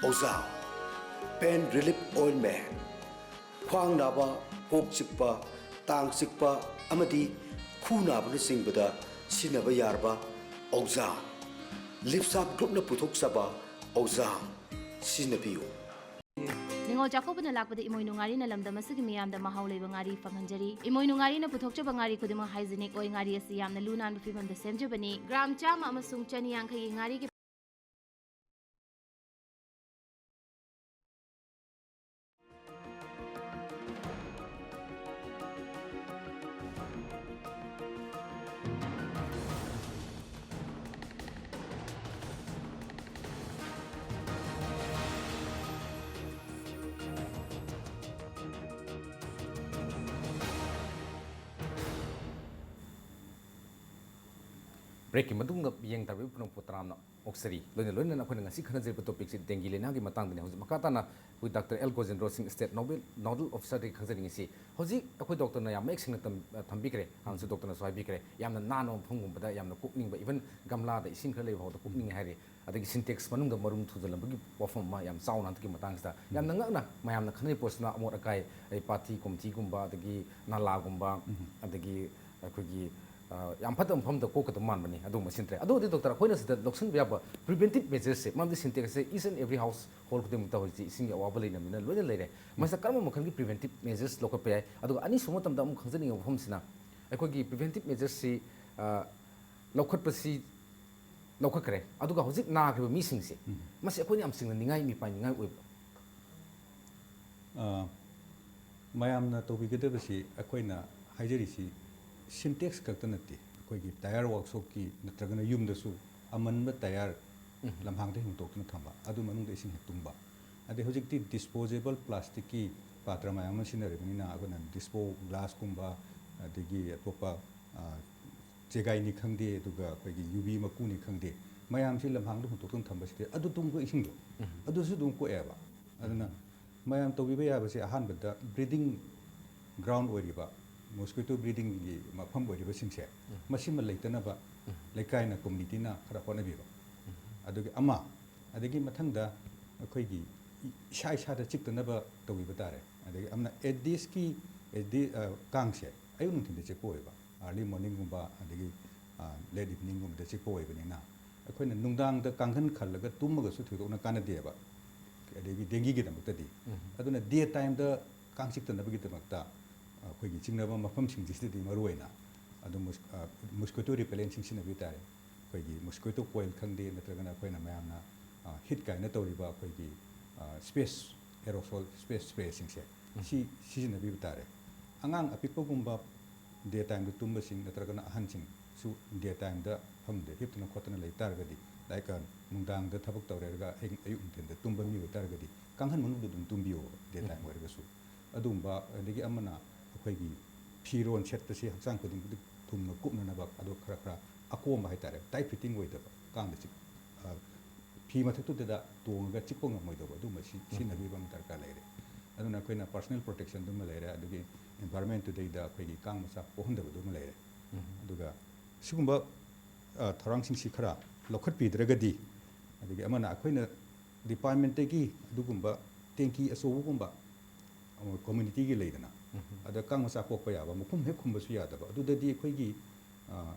ꯑꯣꯖꯥ, pen relief ꯑꯣꯏꯟꯃꯦꯟ꯫ ꯈ꯭ꯋꯥꯡ ꯅꯥꯕ, ꯀꯣꯛ ꯆꯤꯛꯄ, ꯇꯥꯡ ꯆꯤꯛꯄ ꯑꯃꯗꯤ ꯈꯨ ꯅꯥꯕꯅꯆꯤꯡꯕꯗ ꯁꯤꯖꯤꯟꯅꯕ ꯌꯥꯔꯕ ꯑꯣꯖꯥ, ꯂꯤꯞꯁꯥꯞ ꯒ꯭ꯔꯨꯞꯅ ꯄꯨꯊꯣꯛꯆꯕ ꯑꯣꯖꯥ ꯁꯤꯖꯤꯟꯅꯕꯤꯌꯨ꯫ ꯅꯤꯉꯣꯜ ꯆꯥꯛꯀꯧꯕꯅ ꯂꯥꯛꯄꯗ ꯏꯃꯣꯏꯅꯨ ꯉꯥꯔꯤꯅ ꯂꯝꯗꯝ ꯑꯁꯤꯒꯤ ꯃꯤꯌꯥꯝꯗ ꯃꯍꯥꯎ ꯂꯩꯕ ꯉꯥꯔꯤ ꯐꯪꯍꯟꯖꯔꯤ꯫ ꯏꯃꯣꯏꯅꯨ ꯉꯥꯔꯤꯅ ꯄꯨꯊꯣꯛꯆꯕ ꯉꯥꯔꯤ ꯈꯨꯗꯤꯡꯃꯛ hygienic ꯑꯣꯏ꯫ ꯉꯥꯔꯤ ꯑꯁꯤ ꯌꯥꯝꯅ ꯂꯨ ꯅꯥꯟꯕ ꯐꯤꯕꯝꯗ ꯁꯦꯝꯖꯕꯅꯤ꯫ ꯒ꯭ꯔꯥꯝ ꯆꯥꯝꯃ ꯑꯃꯁꯨꯡ ꯆꯅꯤ ꯌꯥꯡꯈꯩꯒꯤ ꯉꯥꯔꯤꯒꯤ ꯕ꯭ꯔꯦꯛꯀꯤ ꯃꯇꯨꯡꯗ ꯌꯦꯡꯗꯕꯤꯕ ꯄꯨꯝꯅꯃꯛꯄꯨ ꯇꯔꯥꯝꯅ ꯑꯣꯛꯆꯔꯤ꯫ ꯂꯣꯏꯅ ꯂꯣꯏꯅꯅ ꯑꯩꯈꯣꯏꯅ ꯉꯁꯤ ꯈꯟꯅꯖꯔꯤꯕ ꯇꯣꯄꯤꯛꯁꯤ ꯗꯦꯡꯒꯤ ꯂꯥꯏꯅꯥꯒꯤ ꯃꯇꯥꯡꯗꯅꯤ꯫ ꯍꯧꯖꯤꯛ ꯃꯈꯥ ꯇꯥꯅ ꯑꯩꯈꯣꯏ ꯗꯥꯛꯇꯔ ꯑꯦꯜ ꯒꯣꯖꯦꯟꯗ꯭ꯔꯣ ꯁꯤꯡ, ꯁ꯭ꯇꯦꯠ ꯅꯣꯕꯦꯜ ꯅꯣꯗꯜ ꯑꯣꯐꯤꯁꯔꯗꯒꯤ ꯈꯪꯖꯅꯤꯡꯉꯤꯁꯤ, ꯍꯧꯖꯤꯛ ꯑꯩꯈꯣꯏ ꯗꯣꯛꯇꯔꯅ ꯌꯥꯝ ꯃꯌꯦꯛ ꯁꯦꯡꯅ ꯇꯝ-, ꯊꯝꯕꯤꯈ꯭ꯔꯦ, ꯍꯥꯟꯅꯁꯨ ꯗꯣꯛꯇꯔꯅꯁꯨ ꯍꯥꯏꯕꯤꯈ꯭ꯔꯦ, ꯌꯥꯝꯅ ꯅꯥꯟꯕ ꯃꯐꯝꯒꯨꯝꯕꯗ ꯌꯥꯝꯅ ꯀꯣꯛꯅꯤꯡꯕ, ꯏꯚꯟ ꯒꯝꯂꯥꯗ ꯏꯁꯤꯡ ꯈꯔ ꯂꯩꯕ ꯐꯥꯎꯗ ꯀꯣꯛꯅꯤꯡꯉꯦ ꯍꯥꯏꯔꯤ꯫ ꯑꯗꯒꯤ ꯁꯤꯟꯇꯦꯛꯁ ꯃꯅꯨꯡꯗ ꯃꯔꯨꯝ ꯊꯨꯖꯤꯜꯂꯝꯕꯒꯤ ꯋꯥꯐꯝ ꯑꯃ ꯌꯥꯝ ꯆꯥꯎꯅ ꯍꯟꯗꯛꯀꯤ ꯃꯇꯥꯡꯁꯤꯗ ꯌꯥꯝꯅ ꯉꯛꯅ ꯃꯌꯥꯝꯅ ꯈꯟꯅꯔꯤꯕ ꯄꯣꯠꯁꯤꯅ ꯑꯃꯣꯠ ꯑꯀꯥꯏ, ꯑꯩ ꯄꯥꯊꯤ ꯀꯣꯝꯊꯤꯒꯨꯝꯕ, ꯑꯗꯒꯤ ꯅꯥꯂꯥꯒꯨꯝꯕ, ꯑꯗꯒꯤ ꯑꯩꯈꯣꯏꯒꯤ, ꯑ, ꯌꯥꯝ ꯐꯠꯇꯕ ꯃꯐꯝꯗ ꯀꯣꯛꯀꯗꯕ ꯃꯥꯟꯕꯅꯤ꯫ ꯑꯗꯨꯒꯨꯝꯕ ꯁꯤꯟꯇ꯭ꯔꯦ꯫ ꯑꯗꯨ ꯑꯣꯏꯔꯗꯤ ꯗꯣꯛꯇꯔ, ꯑꯩꯈꯣꯏꯅ ꯁꯤꯗ ꯂꯧꯁꯤꯟꯕ ꯌꯥꯕ ꯄ꯭ꯔꯤꯚꯦꯟꯇꯤꯞ ꯃꯦꯖꯔꯁꯦ, ꯃꯔꯝꯗꯤ ꯁꯤꯟꯇꯦꯛꯁꯁꯦ each and every household ꯈꯨꯗꯤꯡꯃꯛꯇ ꯍꯧꯖꯤꯛꯇꯤ ꯏꯁꯤꯡꯒꯤ ꯑꯋꯥꯕ ꯂꯩꯅꯕꯅꯤꯅ ꯂꯣꯏꯅ ꯂꯩꯔꯦ꯫ ꯃꯁꯤꯗ ꯀꯔꯝꯕ ꯃꯈꯜꯒꯤ ꯄ꯭ꯔꯤꯚꯦꯟꯇꯤꯞ ꯃꯦꯖꯔꯁ ꯂꯧꯈꯠꯄ ꯌꯥꯏ? ꯑꯗꯨꯒ ꯑꯅꯤꯁꯨꯕ ꯃꯇꯝꯗ ꯑꯃꯨꯛ ꯈꯪꯖꯅꯤꯡꯕ ꯃꯐꯝꯁꯤꯅ, ꯑꯩꯈꯣꯏꯒꯤ ꯄ꯭ꯔꯤꯚꯦꯟꯇꯤꯞ ꯃꯦꯖꯔꯁꯁꯤ, ꯑ, ꯂꯧꯈꯠꯄꯁꯤ ꯂꯧꯈꯠꯈ꯭ꯔꯦ, ꯑꯗꯨꯒ ꯍꯧꯖꯤꯛ ꯅꯥꯈ꯭ꯔꯤꯕ ꯃꯤꯁꯤꯡꯁꯦ, ꯃꯁꯤ ꯑꯩꯈꯣꯏꯅ ꯌꯥꯝ ꯆꯤꯡꯅꯅꯤꯡꯉꯥꯏ, ꯃꯤꯄꯥꯏꯅꯤꯡꯉꯥꯏ ꯑꯣꯏꯕ꯭ꯔꯣ? ꯑ, ꯃꯌꯥꯝꯅ ꯇꯧꯕꯤꯒꯗꯕꯁꯤ, ꯑꯩꯈꯣꯏꯅ ꯍꯥꯏꯖꯔꯤꯁꯤ ꯁꯤꯟꯇꯦꯛꯁ ꯈꯛꯇ ꯅꯠꯇꯦ, ꯑꯩꯈꯣꯏꯒꯤ ꯇꯥꯌꯔ ꯋꯥꯛꯁꯣꯞꯀꯤ ꯅꯠꯇ꯭ꯔꯒꯅ ꯌꯨꯝꯗꯁꯨ ꯑꯃꯟꯕ ꯇꯥꯌꯔ ꯂꯝꯍꯥꯡꯗ ꯍꯦꯛ ꯍꯨꯟꯗꯣꯛꯇꯨꯅ ꯊꯝꯕ, ꯑꯗꯨ ꯃꯅꯨꯡꯗ ꯏꯁꯤꯡ ꯍꯦꯛ ꯇꯨꯡꯕ꯫ ꯑꯗꯩ ꯍꯧꯖꯤꯛꯇꯤ ꯗꯤꯁꯄꯣꯖꯦꯕꯜ ꯄ꯭ꯂꯥꯁꯇꯤꯛꯀꯤ ꯄꯥꯇ꯭ꯔ ꯃꯌꯥꯝ ꯑꯃ ꯁꯤꯖꯤꯟꯅꯔꯤꯕꯅꯤꯅ, ꯑꯩꯈꯣꯏꯅ ꯗꯤꯁꯄꯣ ꯒ꯭ꯂꯥꯁꯀꯨꯝꯕ, ꯑꯗꯒꯤ ꯑꯇꯣꯞꯄ, ꯑ, ꯆꯦꯒꯥꯏꯅꯤ ꯈꯪꯗꯦ, ꯑꯗꯨꯒ ꯑꯩꯈꯣꯏꯒꯤ ꯌꯨꯕꯤ ꯃꯀꯨꯅꯤ ꯈꯪꯗꯦ, ꯃꯌꯥꯝꯁꯤ ꯂꯝꯍꯥꯡꯗ ꯍꯨꯟꯗꯣꯛꯇꯨꯅ ꯊꯝꯕꯁꯤꯗꯤ ꯑꯗꯨ ꯇꯨꯡꯕ ꯏꯁꯤꯡꯗꯣ, ꯑꯗꯨꯁꯨ ꯑꯗꯨꯝ ꯀꯣꯛꯑꯦꯕ꯫ ꯑꯗꯨꯅ ꯃꯌꯥꯝ ꯇꯧꯕꯤꯕ ꯌꯥꯕꯁꯦ, ꯑꯍꯥꯟꯕꯗ ꯕ꯭ꯔꯤꯗꯤꯡ ꯒ꯭ꯔꯥꯎꯟ ꯑꯣꯏꯔꯤꯕ, ꯃꯣꯁꯀꯤꯇꯣ ꯕ꯭ꯔꯤꯗꯤꯡꯒꯤ ꯃꯐꯝ ꯑꯣꯏꯔꯤꯕꯁꯤꯡꯁꯦ, ꯃꯁꯤꯃ ꯂꯩꯇꯅꯕ ꯂꯩꯀꯥꯏꯅ, ꯀꯝꯃꯨꯅꯤꯇꯤꯅ ꯈꯔ ꯍꯣꯠꯅꯕꯤꯕ꯫ ꯑꯗꯨꯒꯤ ꯑꯃ, ꯑꯗꯒꯤ ꯃꯊꯪꯗ ꯑꯩꯈꯣꯏꯒꯤ ꯏꯁꯥ ꯏꯁꯥꯗ ꯆꯤꯛꯇꯅꯕ ꯇꯧꯕꯤꯕ ꯇꯥꯔꯦ꯫ ꯑꯗꯒꯤ ꯑꯃꯅ ꯑꯦꯗꯤꯁꯀꯤ, ꯑꯦꯗꯤ-, ꯑ, ꯀꯥꯡꯁꯦ ꯑꯌꯨꯛ ꯅꯨꯡꯊꯤꯟꯗ ꯆꯤꯛꯄ ꯑꯣꯏꯕ꯫ ꯑꯥꯔꯂꯤ ꯃꯣꯔꯅꯤꯡꯒꯨꯝꯕ ꯑꯗꯒꯤ ꯂꯦꯠ ꯏꯚꯤꯅꯤꯡꯒꯨꯝꯕꯗ ꯆꯤꯛꯄ ꯑꯣꯏꯕꯅꯤꯅ, ꯑꯩꯈꯣꯏꯅ ꯅꯨꯡꯗꯥꯡꯗ ꯀꯥꯡꯈꯟ ꯈꯜꯂꯒ ꯇꯨꯝꯃꯒꯁꯨ ꯊꯣꯏꯗꯣꯛꯅ ꯀꯥꯟꯅꯗꯦꯕ, ꯑꯗꯒꯤ ꯗꯦꯡꯒꯤꯒꯤꯗꯃꯛꯇꯗꯤ꯫ ꯑꯗꯨꯅ ꯗꯦ ꯇꯥꯏꯝꯗ ꯀꯥꯡ ꯆꯤꯛꯇꯅꯕꯒꯤꯗꯃꯛꯇ ꯑꯩꯈꯣꯏꯒꯤ ꯆꯤꯡꯅꯕ ꯃꯐꯝꯁꯤꯡꯁꯤꯗꯗꯤ ꯃꯔꯨꯑꯣꯏꯅ ꯑꯗꯨꯝ ꯃꯣꯁꯀꯤꯇꯣ ꯔꯤꯄꯦꯂꯦꯟꯁꯤꯡ ꯁꯤꯖꯤꯟꯅꯕꯤꯕ ꯇꯥꯔꯦ꯫ ꯑꯩꯈꯣꯏꯒꯤ ꯃꯣꯁꯀꯤꯇꯣ ꯀꯣꯏꯜ ꯈꯪꯗꯦ, ꯅꯠꯇ꯭ꯔꯒꯅ ꯑꯩꯈꯣꯏꯅ ꯃꯌꯥꯝꯅ ꯍꯤꯠ ꯀꯥꯏꯅ ꯇꯧꯔꯤꯕ ꯑꯩꯈꯣꯏꯒꯤ ꯁ꯭ꯄꯦꯁ ꯑꯦꯔꯣꯁꯣꯜ, ꯁ꯭ꯄꯦꯁ ꯁ꯭ꯄ꯭ꯔꯦꯁꯤꯡꯁꯦ ꯁꯤ ꯁꯤꯖꯤꯟꯅꯕꯤꯕ ꯇꯥꯔꯦ꯫ ꯑꯉꯥꯡ ꯑꯄꯤꯛꯄꯒꯨꯝꯕ ꯗꯦ ꯇꯥꯏꯝꯗ ꯇꯨꯝꯕꯁꯤꯡ ꯅꯠꯇ꯭ꯔꯒꯅ ꯑꯍꯟꯁꯤꯡꯁꯨ ꯗꯦ ꯇꯥꯏꯝꯗ ꯐꯃꯨꯡꯗ ꯍꯤꯞꯇꯅ ꯈꯣꯠꯇꯅ ꯂꯩ ꯇꯥꯔꯒꯗꯤ, ꯂꯥꯏꯛ, ꯅꯨꯡꯗꯥꯡꯗ ꯊꯕꯛ ꯇꯧꯔꯦ ꯍꯥꯏꯔꯒ ꯑꯍꯤꯡ, ꯑꯌꯨꯛ ꯅꯨꯡꯊꯤꯟꯗ ꯇꯨꯝꯕ ꯃꯤ ꯑꯣꯏ ꯇꯥꯔꯒꯗꯤ, ꯀꯥꯡꯈꯟ ꯃꯅꯨꯡꯗ ꯑꯗꯨꯝ ꯇꯨꯝꯕꯤꯌꯣꯕ, ꯗꯦ ꯇꯥꯏꯝ ꯑꯣꯏꯔꯒꯁꯨ꯫ ꯑꯗꯨꯒꯨꯝꯕ, ꯑꯗꯒꯤ ꯑꯃꯅ ꯑꯩꯈꯣꯏꯒꯤ ꯐꯤꯔꯣꯟ ꯁꯦꯠꯄꯁꯦ ꯍꯛꯆꯥꯡ ꯈꯨꯗꯤꯡꯃꯛ ꯊꯨꯝꯅ ꯀꯨꯞꯅꯅꯕ, ꯑꯗꯣ ꯈꯔ ꯈꯔ ꯑꯀꯣꯝꯕ ꯍꯥꯏꯇꯥꯔꯦ, ꯇꯥꯏꯠ ꯐꯤꯠꯇꯤꯡ ꯑꯣꯏꯗꯕ, ꯀꯥꯡꯗ ꯆꯤꯛ-, ꯑ, ꯐꯤ ꯃꯊꯛꯇꯨꯗ ꯇꯣꯡꯉꯒ ꯆꯤꯛꯄ ꯉꯝꯃꯣꯏꯗꯧꯕ ꯑꯗꯨꯒꯨꯝꯕ ꯁꯤ-, ꯁꯤꯖꯤꯟꯅꯕꯤꯕ ꯑꯃ ꯗꯔꯀꯥꯔ ꯂꯩꯔꯦ꯫ ꯑꯗꯨꯅ ꯑꯩꯈꯣꯏꯅ ꯄꯔꯁꯣꯅꯦꯜ ꯄ꯭ꯔꯣꯇꯦꯛꯁꯟꯗꯨꯃ ꯂꯩꯔꯦ, ꯑꯗꯨꯒꯤ ꯏꯟꯚꯥꯏꯔꯟꯃꯦꯟꯇꯨꯗꯩꯗ ꯑꯩꯈꯣꯏꯒꯤ ꯀꯥꯡ ꯃꯆꯥ ꯄꯣꯛꯍꯟꯗꯕꯗꯨꯃ ꯂꯩꯔꯦ꯫ ꯑꯗꯨꯒ ꯁꯤꯒꯨꯝꯕ, ꯑ, ꯊꯧꯔꯥꯡꯁꯤꯡꯁꯤ ꯈꯔ ꯂꯧꯈꯠꯄꯤꯗ꯭ꯔꯒꯗꯤ, ꯑꯗꯒꯤ ꯑꯃꯅ ꯑꯩꯈꯣꯏꯅ ꯗꯤꯄꯥꯔꯠꯃꯦꯟꯇꯒꯤ ꯑꯗꯨꯒꯨꯝꯕ ꯇꯦꯡꯀꯤ ꯑꯆꯧꯕꯒꯨꯝꯕ, ꯑꯃ ꯀꯝꯃ꯭ꯌꯨꯅꯤꯇꯤꯒꯤ ꯂꯩꯗꯅ, ꯑꯗ ꯀꯥꯡ ꯃꯆꯥ ꯄꯣꯛꯄ ꯌꯥꯕ ꯃꯐꯝ ꯍꯦꯛ ꯈꯨꯝꯕꯁꯨ ꯌꯥꯗꯕ, ꯑꯗꯨꯗꯗꯤ ꯑꯩꯈꯣꯏꯒꯤ, ꯑ,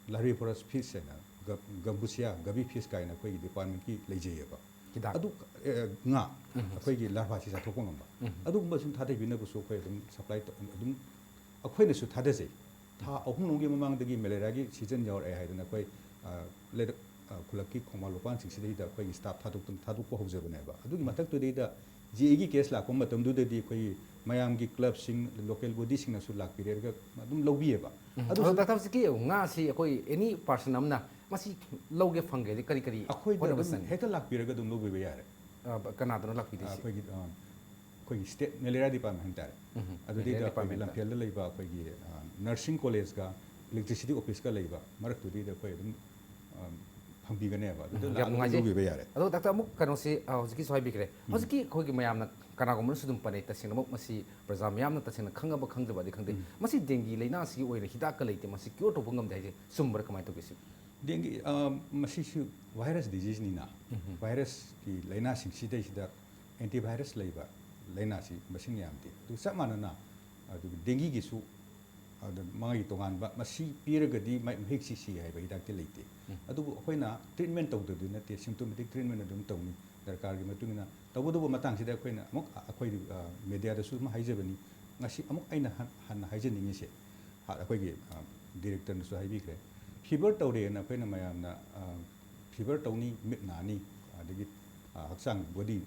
ꯂꯥꯔꯤꯐꯣꯔꯁ ꯐꯤꯁ ꯍꯥꯏꯅ ꯒ-, ꯒꯝꯕꯨꯁꯤꯌꯥ, ꯒꯕꯤ ꯐꯤꯁ ꯀꯥꯏꯅ ꯑꯩꯈꯣꯏꯒꯤ ꯗꯤꯄꯥꯔꯠꯃꯦꯟꯀꯤ ꯂꯩꯖꯩꯌꯦꯕ꯫ ꯍꯤꯗꯥꯛ꯫ ꯑꯗꯨ, ꯑꯦ, ꯉꯥ, ꯑꯩꯈꯣꯏꯒꯤ ꯂꯥꯔꯚꯥꯁꯤ ꯆꯥꯊꯣꯛꯄ ꯉꯝꯕ꯫ ꯑꯗꯨꯒꯨꯝꯕ ꯁꯨꯝ ꯊꯥꯗꯕꯤꯅꯕꯁꯨ ꯑꯩꯈꯣꯏ ꯑꯗꯨꯝ ꯁꯄ꯭ꯂꯥꯏ ꯇꯧ-, ꯑꯗꯨꯝ ꯑꯩꯈꯣꯏꯅꯁꯨ ꯊꯥꯗꯖꯩ꯫ ꯊꯥ ꯑꯍꯨꯝ ꯂꯣꯝꯒꯤ ꯃꯃꯥꯡꯗꯒꯤ ꯃꯦꯂꯦꯔꯤꯌꯥꯒꯤ ꯁꯤꯖꯟ ꯌꯧꯔꯛꯑꯦ ꯍꯥꯏꯗꯅ ꯑꯩꯈꯣꯏ, ꯑ, ꯂꯩꯔꯛ, ꯑ, ꯈꯨꯜꯂꯛꯀꯤ ꯈꯣꯡꯕꯥꯟ ꯂꯨꯄꯥꯟꯁꯤꯡꯁꯤꯗꯩꯗ ꯑꯩꯈꯣꯏꯒꯤ ꯁ꯭ꯇꯥꯐ ꯊꯥꯗꯣꯛꯇꯨꯅ, ꯊꯥꯗꯣꯛꯄ ꯍꯧꯖꯕꯅꯦꯕ꯫ ꯑꯗꯨꯒꯤ ꯃꯊꯛꯇꯨꯗꯩꯗ ꯖꯤ ꯑꯦꯒꯤ ꯀꯦꯁ ꯂꯥꯛꯄ ꯃꯇꯝꯗꯨꯗꯗꯤ ꯑꯩꯈꯣꯏꯒꯤ ꯃꯌꯥꯝꯒꯤ ꯀ꯭ꯂꯕꯁꯤꯡ, ꯂꯣꯀꯦꯜ ꯕꯣꯗꯤꯁꯤꯡꯅꯁꯨ ꯂꯥꯛꯄꯤꯔꯒ ꯑꯗꯨꯝ ꯂꯧꯕꯤꯌꯦꯕ꯫ ꯑꯗꯨꯁꯨ ꯑꯗꯣ ꯗꯥꯛꯇꯔ, ꯍꯧꯖꯤꯛꯀꯤ ꯉꯥꯁꯤ ꯑꯩꯈꯣꯏ ꯑꯦꯅꯤ ꯄꯥꯔꯁꯟ ꯑꯃꯅ ꯃꯁꯤ ꯂꯧꯒꯦ ꯐꯪꯒꯦꯗꯤ ꯀꯔꯤ ꯀꯔꯤ ꯑꯩꯈꯣꯏꯗ ꯍꯣꯠꯅꯕ ꯑꯗꯨꯝ ꯆꯪꯏ? ꯍꯦꯛꯇ ꯂꯥꯛꯄꯤꯔꯒ ꯑꯗꯨꯝ ꯂꯧꯕꯤꯕ ꯌꯥꯔꯦ꯫ ꯑ, ꯕ-, ꯀꯅꯥꯗꯅꯣ ꯂꯥꯛꯄꯤꯗꯣꯏꯁꯤ? ꯑꯩꯈꯣꯏꯒꯤ, ꯑ, ꯑꯩꯈꯣꯏꯒꯤ ꯁ꯭ꯇꯦꯠ ꯃꯦꯂꯦꯔꯤꯌꯥ ꯗꯤꯄꯥꯔꯠꯃꯦꯟ ꯍꯥꯏꯇꯥꯔꯦ꯫ ꯎꯝ, ꯑꯗꯨꯗꯩꯗ ꯃꯦꯂꯦꯔꯤꯌꯥ ꯑꯩꯈꯣꯏꯒꯤ ꯗꯤꯄꯥꯔꯠꯃꯦꯟꯗ꯫ ꯂꯝꯐꯦꯜꯗ ꯂꯩꯕ ꯑꯩꯈꯣꯏꯒꯤ, ꯑ, ꯅꯔꯁꯤꯡ ꯀꯣꯂꯦꯖꯀ ꯏꯂꯦꯛꯇ꯭ꯔꯤꯁꯤꯇꯤ ꯑꯣꯐꯤꯁꯀ ꯂꯩꯕ ꯃꯔꯛꯇꯨꯗꯩꯗ ꯑꯩꯈꯣꯏ ꯑꯗꯨꯝ, ꯑ, ꯐꯪꯕꯤꯒꯅꯦꯕ꯫ ꯑꯗꯨꯗ ꯎꯝ, ꯌꯥꯝ ꯂꯥꯛꯑꯒ ꯅꯨꯡꯉꯥꯏꯖꯩ꯫ ꯂꯧꯕꯤꯕ ꯌꯥꯔꯦ꯫ ꯑꯗꯣ ꯗꯥꯛꯇꯔ, ꯑꯃꯨꯛ ꯀꯩꯅꯣꯁꯤ, ꯑ, ꯍꯧꯖꯤꯛꯀꯤꯁꯨ ꯍꯥꯏꯕꯤꯈ꯭ꯔꯦ꯫ ꯎꯝ꯫ ꯍꯧꯖꯤꯛꯀꯤ ꯑꯩꯈꯣꯏꯒꯤ ꯃꯌꯥꯝꯅ ꯀꯅꯥꯒꯨꯝꯕꯅꯁꯨ ꯑꯗꯨꯝ ꯄꯟꯅꯩ, ꯇꯁꯦꯡꯅꯃꯛ ꯃꯁꯤ ꯄ꯭ꯔꯖꯥ ꯃꯌꯥꯝꯅ ꯇꯁꯦꯡꯅ ꯈꯪꯉꯕ ꯈꯪꯗꯕꯗꯤ ꯈꯪꯗꯦ꯫ ꯎꯝ꯫ ꯃꯁꯤ ꯗꯦꯡꯒꯤ ꯂꯥꯏꯅꯥꯁꯤꯒꯤ ꯑꯣꯏꯅ ꯍꯤꯗꯥꯛꯀ ꯂꯩꯇꯦ, ꯃꯁꯤ ꯀ꯭ꯌꯣꯔ ꯇꯧꯕ ꯉꯝꯗꯦ ꯍꯥꯏꯁꯦ ꯆꯨꯝꯕ꯭ꯔꯥ, ꯀꯃꯥꯏꯅ ꯇꯧꯒꯦ ꯁꯤ? ꯗꯦꯡꯒꯤ, ꯑ, ꯃꯁꯤꯁꯨ ꯚꯥꯏꯔꯁ ꯗꯤꯖꯤꯖꯅꯤꯅ, ꯎꯝ꯫ ꯚꯥꯏꯔꯁꯀꯤ ꯂꯥꯏꯅꯥꯁꯤꯡꯁꯤꯗꯩꯁꯤꯗ ꯑꯦꯟꯇꯤꯚꯥꯏꯔꯁ ꯂꯩꯕ ꯂꯥꯏꯅꯥꯁꯤ ꯃꯁꯤꯡ ꯌꯥꯝꯗꯦ꯫ ꯑꯗꯨꯒ ꯆꯞ ꯃꯥꯟꯅꯅ ꯑꯗꯨꯒ ꯗꯦꯡꯒꯤꯒꯤꯁꯨ ꯑꯗ ꯃꯥꯒꯤ ꯇꯣꯉꯥꯟꯕ ꯃꯁꯤ ꯄꯤꯔꯒꯗꯤ ꯃꯍꯤꯛꯁꯤ ꯁꯤ ꯍꯥꯏꯕ ꯍꯤꯗꯥꯛꯇꯤ ꯂꯩꯇꯦ꯫ ꯑꯗꯨꯕꯨ ꯑꯩꯈꯣꯏꯅ ꯇ꯭ꯔꯤꯠꯃꯦꯟ ꯇꯧꯗꯗꯣꯏ ꯅꯠꯇꯦ, ꯁꯤꯝꯇꯣꯃꯦꯇꯤꯛ ꯇ꯭ꯔꯤꯠꯃꯦꯟ ꯑꯗꯨꯝ ꯇꯧꯅꯤ꯫ ꯗꯔꯀꯥꯔꯒꯤ ꯃꯇꯨꯡ ꯏꯟꯅ ꯇꯧꯕꯇꯕꯨ ꯃꯇꯥꯡꯁꯤꯗ ꯑꯩꯈꯣꯏꯅ ꯑꯃꯨꯛ ꯑꯩꯈꯣꯏ ꯃꯦꯗꯤꯌꯥꯗꯁꯨ ꯑꯗꯨꯝ ꯍꯥꯏꯖꯕꯅꯤ꯫ ꯉꯁꯤ ꯑꯃꯨꯛ ꯑꯩꯅ ꯍꯟꯅ ꯍꯥꯏꯖꯅꯤꯡꯉꯤꯁꯦ, ꯑꯩꯈꯣꯏꯒꯤ ꯗꯤꯔꯦꯛꯇꯔꯅꯁꯨ ꯍꯥꯏꯕꯤꯈ꯭ꯔꯦ, ꯐꯤꯕꯔ ꯇꯧꯔꯦꯅ ꯑꯩꯈꯣꯏꯅ ꯃꯌꯥꯝꯅ ꯐꯤꯕꯔ ꯇꯧꯅꯤ, ꯃꯤꯠ ꯅꯥꯅꯤ, ꯑꯗꯒꯤ ꯍꯛꯆꯥꯡ ꯕꯣꯗꯤ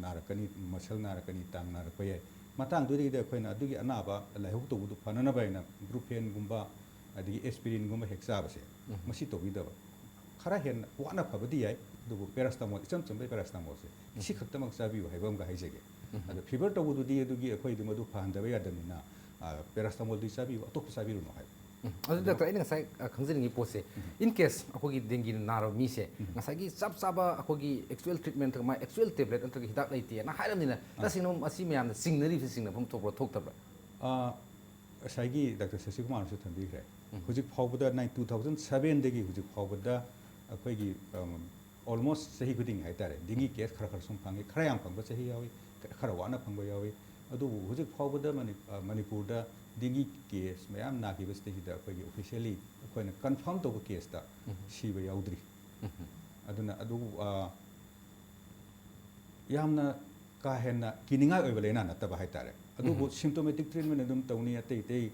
ꯅꯥꯔꯛꯀꯅꯤ, ꯃꯁꯜ ꯅꯥꯔꯛꯀꯅꯤ, ꯇꯥꯡ ꯅꯥꯔꯛꯄ ꯌꯥꯏ꯫ ꯃꯇꯥꯡꯗꯨꯗꯒꯤꯗꯤ ꯑꯩꯈꯣꯏꯅ ꯑꯗꯨꯒꯤ ꯑꯅꯥꯕ ꯂꯥꯏꯍꯧ ꯇꯧꯕꯗꯨ ꯐꯅꯅꯕ ꯍꯥꯏꯅ ꯕ꯭ꯔꯨꯐꯦꯟꯒꯨꯝꯕ ꯑꯗꯒꯤ ꯑꯦꯁꯄꯤꯔꯤꯟꯒꯨꯝꯕ ꯍꯦꯛ ꯆꯥꯕꯁꯦ, ꯃꯁꯤ ꯇꯧꯕꯤꯗꯕ꯫ ꯈꯔ ꯍꯦꯟꯅ ꯋꯥꯅ ꯐꯕꯗꯤ ꯌꯥꯏ, ꯑꯗꯨꯕꯨ ꯄꯦꯔꯥꯁꯤꯇꯥꯃꯣꯜ, ꯏꯆꯝ ꯆꯝꯕ ꯄꯦꯔꯥꯁꯤꯇꯥꯃꯣꯜꯁꯦ ꯁꯤ ꯈꯛꯇꯃꯛ ꯆꯥꯕꯤꯌꯨ ꯍꯥꯏꯕ ꯑꯃꯒ ꯍꯥꯏꯖꯒꯦ꯫ ꯑꯗꯣ ꯐꯤꯕꯔ ꯇꯧꯕꯗꯨꯗꯤ ꯑꯗꯨꯒꯤ ꯑꯩꯈꯣꯏꯗꯤ ꯃꯗꯨ ꯐꯍꯟꯗꯕ ꯌꯥꯗꯕꯅꯤꯅ, ꯄꯦꯔꯥꯁꯤꯇꯥꯃꯣꯜꯗꯤ ꯆꯥꯕꯤꯌꯨ, ꯑꯇꯣꯞꯄ ꯆꯥꯕꯤꯔꯨꯅꯨ ꯍꯥꯏꯕ꯫ ꯎꯝ꯫ ꯑꯗꯨ ꯗꯥꯛꯇꯔ, ꯑꯩꯅ ꯉꯁꯥꯏ ꯈꯪꯖꯅꯤꯡꯉꯤ ꯄꯣꯠꯁꯦ, ꯏꯟ ꯀꯦꯁ ꯑꯩꯈꯣꯏꯒꯤ ꯗꯦꯡꯒꯤꯅ ꯅꯥꯔꯕ ꯃꯤꯁꯦ ꯉꯁꯥꯏꯒꯤ ꯆꯞ ꯆꯥꯕ ꯑꯩꯈꯣꯏꯒꯤ ꯑꯦꯛꯆꯨꯋꯦꯜ ꯇ꯭ꯔꯤꯠꯃꯦꯟ ꯅꯠꯇ꯭ꯔꯒ ꯃꯥ ꯑꯦꯛꯆꯨꯋꯦꯜ ꯇꯦꯕ꯭ꯂꯦꯠ ꯅꯠꯇ꯭ꯔꯒ ꯍꯤꯗꯥꯛ ꯂꯩꯇꯦꯅ ꯍꯥꯏꯔꯕꯅꯤꯅ, ꯇꯁꯦꯡꯅ ꯃꯁꯤ ꯃꯌꯥꯝꯅ ꯆꯤꯡꯅꯔꯤꯕꯁꯤ ꯆꯤꯡꯅꯐꯝ ꯊꯣꯛꯄ꯭ꯔꯥ ꯊꯣꯛꯇꯕ꯭ꯔꯥ? ꯉꯁꯥꯏꯒꯤ ꯗꯥꯛꯇꯔ ꯁꯁꯤꯀꯨꯃꯥꯔꯁꯨ ꯊꯝꯕꯤꯈ꯭ꯔꯦ꯫ ꯍꯧꯖꯤꯛ ꯐꯥꯎꯕꯗ ꯅꯥꯏꯟ ꯇꯨ ꯊꯥꯎꯖꯟ ꯁꯕꯦꯟꯗꯒꯤ ꯍꯧꯖꯤꯛ ꯐꯥꯎꯕꯗ ꯑꯩꯈꯣꯏꯒꯤ ꯑꯣꯜꯃꯣꯁ ꯆꯍꯤ ꯈꯨꯗꯤꯡꯒꯤ ꯍꯥꯏꯇꯥꯔꯦ, ꯗꯦꯡꯒꯤ ꯀꯦꯁ ꯈꯔ ꯈꯔ ꯁꯨꯝ ꯐꯪꯉꯤ꯫ ꯈꯔ ꯌꯥꯝ ꯐꯪꯕ ꯆꯍꯤ ꯌꯥꯎꯏ, ꯈꯔ ꯋꯥꯅ ꯐꯪꯕ ꯌꯥꯎꯏ꯫ ꯑꯗꯨꯕꯨ ꯍꯧꯖꯤꯛ ꯐꯥꯎꯕꯗ ꯃꯅꯤꯄꯨꯔꯗ ꯗꯦꯡꯒꯤ ꯀꯦꯁ ꯃꯌꯥꯝ ꯅꯥꯈꯤꯕꯁꯤꯗꯩꯁꯤꯗ ꯑꯩꯈꯣꯏꯒꯤ ꯑꯣꯐꯤꯁꯤꯌꯦꯜꯂꯤ ꯑꯩꯈꯣꯏꯅ ꯀꯟꯐꯥꯔꯝ ꯇꯧꯕ ꯀꯦꯁꯇ ꯁꯤꯕ ꯌꯥꯎꯗ꯭ꯔꯤ꯫ ꯑꯗꯨꯅ ꯑꯗꯨ ꯌꯥꯝꯅ ꯀꯥ ꯍꯦꯟꯅ ꯀꯤꯅꯤꯡꯉꯥꯏ ꯑꯣꯏꯕ ꯂꯥꯏꯅꯥ ꯅꯠꯇꯕ ꯍꯥꯏꯇꯥꯔꯦ꯫ ꯑꯗꯨꯕꯨ ꯁꯤꯝꯇꯣꯃꯦꯇꯤꯛ ꯇ꯭ꯔꯤꯠꯃꯦꯟ ꯑꯗꯨꯝ ꯇꯧꯅꯤ, ꯑꯇꯩ ꯑꯇꯩ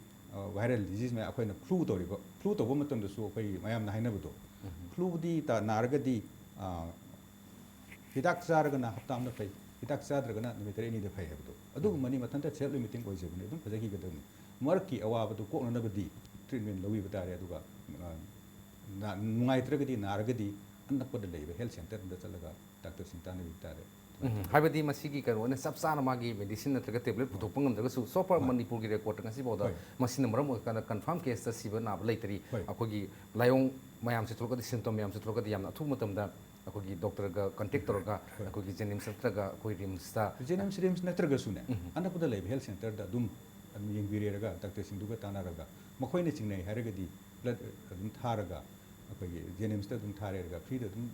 ꯚꯥꯏꯔꯦꯜ ꯗꯤꯖꯤꯖ ꯃꯌꯥꯝ, ꯑꯩꯈꯣꯏꯅ ꯐ꯭ꯂꯨ ꯇꯧꯔꯤꯕ, ꯐ꯭ꯂꯨ ꯇꯧꯕ ꯃꯇꯝꯗꯁꯨ ꯑꯩꯈꯣꯏꯒꯤ ꯃꯌꯥꯝꯅ ꯍꯥꯏꯅꯕꯗꯣ, ꯐ꯭ꯂꯨꯗꯤ ꯅꯥꯔꯒꯗꯤ ꯍꯤꯗꯥꯛ ꯆꯥꯔꯒꯅ ꯍꯞꯇꯥ ꯑꯃꯗ ꯐꯩ, ꯍꯤꯗꯥꯛ ꯆꯥꯗ꯭ꯔꯒꯅ ꯅꯨꯃꯤꯠ ꯇꯔꯦꯠꯅꯤꯗ ꯐꯩ ꯍꯥꯏꯕꯗꯣ ꯑꯗꯨꯒꯨꯝꯕꯅꯤ꯫ ꯃꯊꯟꯇ ꯁꯦꯜꯐ ꯂꯤꯃꯤꯇꯤꯡ ꯑꯣꯏꯖꯕꯅꯤ, ꯑꯗꯨꯝ ꯐꯖꯈꯤꯒꯗꯕꯅꯤ꯫ ꯃꯔꯛꯀꯤ ꯑꯋꯥꯕꯗꯨ ꯀꯣꯛꯅꯅꯕꯗꯤ ꯇ꯭ꯔꯤꯠꯃꯦꯟ ꯂꯧꯕꯤꯕ ꯇꯥꯔꯦ꯫ ꯑꯗꯨꯒ ꯅꯨꯡꯉꯥꯏꯇ꯭ꯔꯒꯗꯤ, ꯅꯥꯔꯒꯗꯤ ꯑꯅꯛꯄꯗ ꯂꯩꯕ ꯍꯦꯜꯊ ꯁꯦꯟꯇꯔꯗ ꯆꯠꯂꯒ ꯗꯥꯛꯇꯔꯁꯤꯡ ꯇꯥꯟꯅꯕꯤꯕ ꯇꯥꯔꯦ꯫ ꯎꯝ, ꯍꯥꯏꯕꯗꯤ ꯃꯁꯤꯒꯤ ꯀꯩꯅꯣ ꯑꯣꯏꯅ ꯆꯞ ꯆꯥꯅ ꯃꯥꯒꯤ ꯃꯦꯗꯤꯁꯤꯟ ꯅꯠꯇ꯭ꯔꯒ ꯇꯦꯕ꯭ꯂꯦꯠ ꯄꯨꯊꯣꯛꯄ ꯉꯝꯗ꯭ꯔꯒꯁꯨ, so far ꯃꯅꯤꯄꯨꯔꯒꯤ ꯔꯦꯀꯣꯔꯗꯇ ꯉꯁꯤ ꯐꯥꯎꯗ ꯃꯁꯤꯅ ꯃꯔꯝ ꯑꯣꯏꯔꯀꯥꯟꯗ ꯀꯟꯐꯥꯔꯝ ꯀꯦꯁꯇ ꯁꯤꯕ ꯅꯥꯕ ꯂꯩꯇꯔꯤ꯫ ꯑꯩꯈꯣꯏꯒꯤ ꯂꯥꯏꯑꯣꯡ ꯃꯌꯥꯝꯁꯦ ꯊꯣꯛꯂꯛꯀꯗꯤ, ꯁꯤꯝꯇꯣꯝ ꯃꯌꯥꯝꯁꯦ ꯊꯣꯛꯂꯛꯀꯗꯤ ꯌꯥꯝꯅ ꯑꯊꯨꯕ ꯃꯇꯝꯗ ꯑꯩꯈꯣꯏꯒꯤ ꯗꯣꯛꯇꯔꯒ ꯀꯟꯇꯦꯛ ꯇꯧꯔꯒ ꯑꯩꯈꯣꯏꯒꯤ ꯖꯦꯅꯤꯝꯁ ꯅꯠꯇ꯭ꯔꯒ ꯑꯩꯈꯣꯏ ꯔꯤꯝꯁꯇ ꯖꯦꯅꯤꯝꯁ, ꯔꯤꯝꯁ ꯅꯠꯇ꯭ꯔꯒꯁꯨꯅꯦ, ꯑꯅꯛꯄꯗ ꯂꯩꯕ ꯍꯦꯜꯊ ꯁꯦꯟꯇꯔꯗ ꯑꯗꯨꯝ, ꯑꯗꯨꯝ ꯌꯦꯡꯕꯤꯔꯦꯔꯒ, ꯗꯥꯛꯇꯔꯁꯤꯡꯗꯨꯒ ꯇꯥꯟꯅꯔꯒ, ꯃꯈꯣꯏꯅ ꯆꯤꯡꯅꯩ ꯍꯥꯏꯔꯒꯗꯤ ꯕ꯭ꯂꯗ ꯑꯗꯨꯝ ꯊꯥꯔꯒ, ꯑꯩꯈꯣꯏꯒꯤ ꯖꯦꯅꯤꯝꯁꯇ ꯑꯗꯨꯝ ꯊꯥꯔꯦꯔꯒ ꯐ꯭ꯔꯤꯗ ꯑꯗꯨꯝ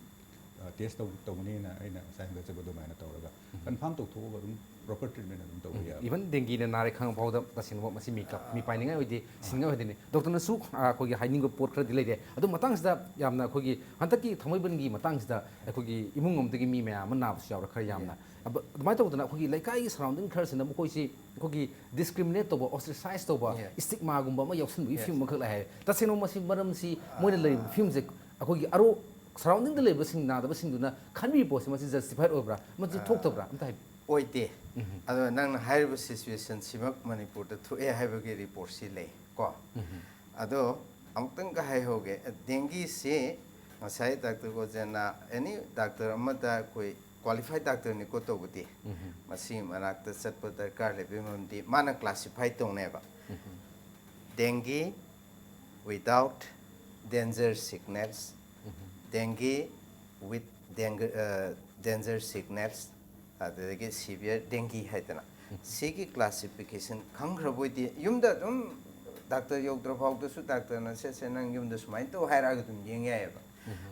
ꯇꯦꯁ ꯇꯧꯒꯅꯤꯅ ꯑꯩꯅ ꯉꯁꯥꯏ ꯍꯪꯒꯠꯆꯕ ꯑꯗꯨꯃꯥꯏꯅ ꯇꯧꯔꯒ ꯀꯟꯐꯥꯔꯝ ꯇꯧꯊꯣꯛꯑꯒ ꯑꯗꯨꯝ ꯄ꯭ꯔꯣꯄꯔ ꯇ꯭ꯔꯤꯠꯃꯦꯟ ꯑꯗꯨꯝ ꯇꯧꯕ ꯌꯥꯕ꯫ ꯏꯚꯟ ꯗꯦꯡꯒꯤꯅ ꯅꯥꯔꯦ ꯈꯪꯉ ꯐꯥꯎꯗ ꯇꯁꯦꯡꯅꯃꯛ ꯃꯁꯤ ꯃꯤ ꯀꯞ ꯃꯤ ꯄꯥꯏꯅꯤꯡꯉꯥꯏ ꯑꯣꯏꯗꯦ, ꯁꯤꯅꯤꯡꯉꯥꯏ ꯑꯣꯏꯗꯦꯅꯦ꯫ ꯗꯣꯛꯇꯔꯅꯁꯨ ꯑꯩꯈꯣꯏꯒꯤ ꯍꯥꯏꯅꯤꯡꯕ ꯄꯣꯠ ꯈꯔꯗꯤ ꯂꯩꯔꯦ꯫ ꯑꯗꯨ ꯃꯇꯥꯡꯁꯤꯗ ꯌꯥꯝꯅ ꯑꯩꯈꯣꯏꯒꯤ ꯍꯟꯗꯛꯀꯤ ꯊꯥꯡꯃꯩꯕꯟꯒꯤ ꯃꯇꯥꯡꯁꯤꯗ ꯑꯩꯈꯣꯏꯒꯤ ꯏꯃꯨꯡ ꯑꯃꯗꯒꯤ ꯃꯤ ꯃꯌꯥꯝ ꯑꯃ ꯅꯥꯕꯁꯨ ꯌꯥꯎꯔꯦ ꯈꯔ ꯌꯥꯝꯅ꯫ ꯑꯗꯨꯃꯥꯏꯅ ꯇꯧꯗꯅ ꯑꯩꯈꯣꯏꯒꯤ ꯂꯩꯀꯥꯏꯒꯤ ꯁꯔꯥꯎꯟꯗꯤꯡ ꯈꯔꯁꯤꯅ ꯃꯈꯣꯏꯁꯤ ꯑꯩꯈꯣꯏꯒꯤ ꯗꯤꯁꯀ꯭ꯔꯤꯃꯤꯅꯦꯠ ꯇꯧꯕ, ꯑꯣꯁꯇ꯭ꯔꯤꯁꯥꯏꯁ ꯇꯧꯕ, ꯏꯁꯇꯤꯛꯃꯥꯒꯨꯝꯕ ꯑꯃ ꯌꯥꯎꯁꯟꯕꯒꯤ ꯐꯤꯕꯝ ꯑꯃꯈꯛ ꯂꯥꯛꯑꯦ꯫ ꯇꯁꯦꯡꯅ ꯃꯁꯤ ꯃꯔꯝꯁꯤ ꯃꯣꯏꯅ ꯂꯩꯔꯤꯕ ꯐꯤꯕꯝꯁꯦ ꯑꯩꯈꯣꯏꯒꯤ ꯑꯔꯣ ꯁꯔꯥꯎꯟꯗꯤꯡꯗ ꯂꯩꯔꯤꯕꯁꯤꯡ ꯅꯥꯗꯕꯁꯤꯡꯗꯨꯅ ꯈꯟꯕꯤꯕ ꯄꯣꯠꯁꯦ ꯃꯁꯤ ꯖꯁꯇꯤꯐꯥꯏꯠ ꯑꯣꯏꯕ꯭ꯔꯥ, ꯃꯁꯤ ꯊꯣꯛꯇꯕ꯭ꯔꯥ ꯑꯝꯇ ꯍꯥꯏꯕꯤꯌꯨ꯫ ꯑꯣꯏꯗꯦ꯫ ꯑꯗꯣ ꯅꯪꯅ ꯍꯥꯏꯔꯤꯕ ꯁꯤꯆꯨꯋꯦꯁꯟꯁꯤꯃꯛ ꯃꯅꯤꯄꯨꯔꯗ ꯊꯣꯛꯑꯦ ꯍꯥꯏꯕꯒꯤ ꯔꯤꯄꯣꯔꯠꯁꯤ ꯂꯩ ꯀꯣ꯫ ꯑꯗꯣ ꯑꯃꯨꯛꯇꯪꯒ ꯍꯥꯏꯍꯧꯒꯦ, ꯗꯦꯡꯒꯤꯁꯤ ꯉꯁꯥꯏ ꯗꯥꯛꯇꯔ ꯒꯣꯖꯦꯟꯅ ꯑꯦꯅꯤ ꯗꯥꯛꯇꯔ ꯑꯃꯗ ꯑꯩꯈꯣꯏ ꯀ꯭ꯋꯥꯂꯤꯐꯥꯏꯠ ꯗꯥꯛꯇꯔꯅꯤꯀꯣ ꯇꯧꯕꯗꯤ, ꯃꯁꯤꯒꯤ ꯃꯅꯥꯛꯇ ꯆꯠꯄ ꯗꯔꯀꯥꯔ ꯂꯩꯕꯒꯤ ꯃꯔꯝꯗꯤ ꯃꯥꯅ ꯀ꯭ꯂꯥꯁꯤꯐꯥꯏ ꯇꯧꯅꯦꯕ꯫ Dengue without danger signals, dengue with danger, danger signals, ꯑꯗꯨꯗꯒꯤ severe dengue ꯍꯥꯏꯗꯅ ꯁꯤꯒꯤ ꯀ꯭ꯂꯥꯁꯤꯐꯤꯀꯦꯁꯟ ꯈꯪꯈ꯭ꯔꯕ ꯑꯣꯏꯗꯤ ꯌꯨꯝꯗ ꯑꯗꯨꯝ ꯗꯥꯛꯇꯔ ꯌꯧꯗ꯭ꯔ ꯐꯥꯎꯗꯁꯨ ꯗꯥꯛꯇꯔꯅ ꯁꯦ ꯁꯦ ꯅꯪ ꯌꯨꯝꯗ ꯁꯨꯃꯥꯏꯅ ꯇꯧ ꯍꯥꯏꯔꯛꯑꯒ ꯑꯗꯨꯝ ꯌꯦꯡ ꯌꯥꯏꯑꯕ꯫